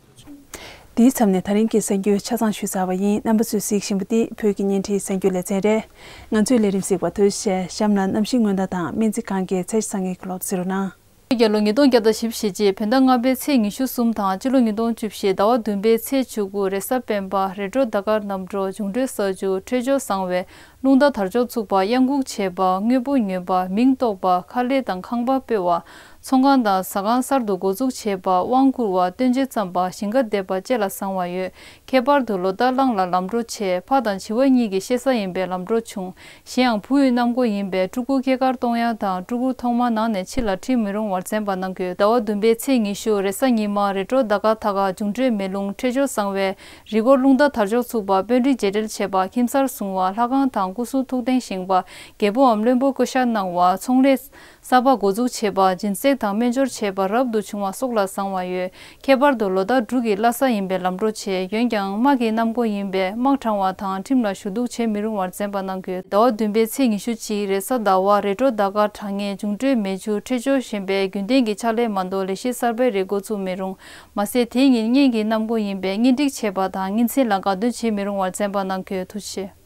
འདིའི་མཚམས་ནས་ད་རིང་གི་གསར་འགྱུར་ཆ་ཚང་ཞུས་ཚར་བ་ཡིན། རྣམ་པ་ཚོས་གཟིགས་བཞིན་པ་འདི་བོད་ཀྱི་བརྙན་འཕྲིན་གསར་འགྱུར་ལེ་ཚན་རེད། ང་ཚོའི་ལས་རིམ་གཟིགས་པར་ཐུགས་རྗེ་ཆེ། གཤམ་ལ་གནམ་གཤིས་སྔོན་བརྡ་དང་སྨན་རྩིས་ཁང་གི་ཚད་གཞི་ཚང་གི་གློག་གཟིགས་རོགས་གནང་། རྒྱལ་ལོ་ཉིས་སྟོང་བརྒྱ་དང་བཞི་བཅུ་ཞེ་གཅིག་བོད་ཟླ་ལྔ་པའི་ཚེས་ཉི་ཤུ་གསུམ་དང་སྤྱི་ལོ་ཉིས་སྟོང་བཅུ་བཞི་ཟླ་བ་བདུན་པའི་ཚེས་བཅུ་དགུ་རེས་གཟའ་སྤེན་པ། རེ་ཌིའོ་ཟླ་དཀར་གནམ་གྲུ། འབྱུང་འཕྲོད་གསར་འགྱུར། འཕྲོད་སྦྱོར་གསང་བའི། རླུང་རྟ་དར་ལྕོག་ཚུགས་པ། གཡང་འགུགས་བྱེད་པ། དངོས་པོ་ཉོ་བ། མིང་འདོགས་པ། ཁ་ལས་དང་ཁང་པ་སྤོས་པ། ཚོང་ཁང་དང་ཟ་ཁང་གསར་དུ་འགོ་འཛུགས་བྱེད་པ། དབང་བསྐུར་བ། སྟོན་ཆས་བརྩམས་པ། ཞིང་ཁ་འདེབས་པ་བཅས་ལ་གསང་བ་ཡོད། ཁྱད་པར་དུ་ལོ་ཟླ་གླང་ལ་ལམ་འགྲོ་ཆེ། ཕ་དང་བྱི་བ་གཉིས་ཀྱི་བཤད་ས་ཡིན་པས་ལམ་འགྲོ་ཆུང་། གཞན་ཡང་བུ་ཡི་གནམ་སྒོ་ཡིན་པས་ཕྲུ་གུ་སྐྱེས་སྐར་གཏོང་ཡ་དང་ཕྲུ་གུ་ཐོག་མ་ནང་ནས་ཕྱི་ལ་ཁྲིད་མི་རུང་བར་མཚན་པ་གནང་དགོས། ཟླ་བ་བདུན་པའི་ཚེས་ཉི་ཤུ་རེས་གཟའ་ཉི་མ། རེ་ཌིའོ་ཟླ་དཀར་ཐད་ཀར། འབྱུང་འཕྲོད་མེ་རླུང་། འཕྲོད་སྦྱོར་གསང་བའི། རི་སྐོར། རླུང་རྟ་དར་ལྕོག་ཚུགས་པ། དཔོན་རིགས་མཇལ་འཕྲད་བྱེད་པ། ཁྱིམ་གསར་བཟུང་བ། ལྷ་ཁང་དང་སྐུ་གསུང་ཐུགས་རྟེན་བཞེངས་པ། རྒྱལ་པོའམ་བློན་པོ་བསྐོ་བཞག་གནང་བ། ཚོང་ལས་གསར་པ་འགོ་འཛུགས་བྱེད་པ། སྦྱིན་སྲེག་དང་སྨན་སྦྱོར་བྱེད་པ་རབ་ཏུ་བྱུང་བ་སོགས་ལ་གསང་བ་ཡོད། ཁྱད་པར་དུ་ལོ་ཟླ་འབྲུག་གི་བླ་གཟའ་ཡིན་པས་ལམ་འགྲོ་ཆེ། འོན་ཀྱང་དམག་གི་གནམ་སྒོ་ཡིན་པས་དམག་དྲང་བ་དང་ཁྲིམས་ལ་ཞུ་གཏུག་བྱེད་མི་རུང་བར་མཚན་པ་གནང་དགོས། ཟླ་བ་བདུན་པའི་ཚེས་ཉི་ཤུ་གཅིག་རེས་གཟའ་ཟླ་བ། རེ་ཌིའོ་ཟླ་དཀར། དྲང་ངེས། འབྱུང་འཕྲོད་མེ་ཆུ། འཕྲོད་སྦྱོར་གཞན་པའི་རྒྱུན་ལྡན་གྱི་ཕྱག་ལས་མ་གཏོགས་ལས་གཞི་གསར་པའི་རེ་སྐུལ་ཚུགས་མི་རུང་། མ་ཟད་དེའི་ཉིན་གཉེན་གྱི་གནམ་སྒོ་ཡིན་པས་གཉེན་སྒྲིག་བྱེད་པ་དང་གཉེན་ཚན་ལ་དགའ་སྟོན་བྱེད་མི་རུང་བར་མཚན་པ་གནང་དགོས། ཐུགས་རྗེ་ཆེ།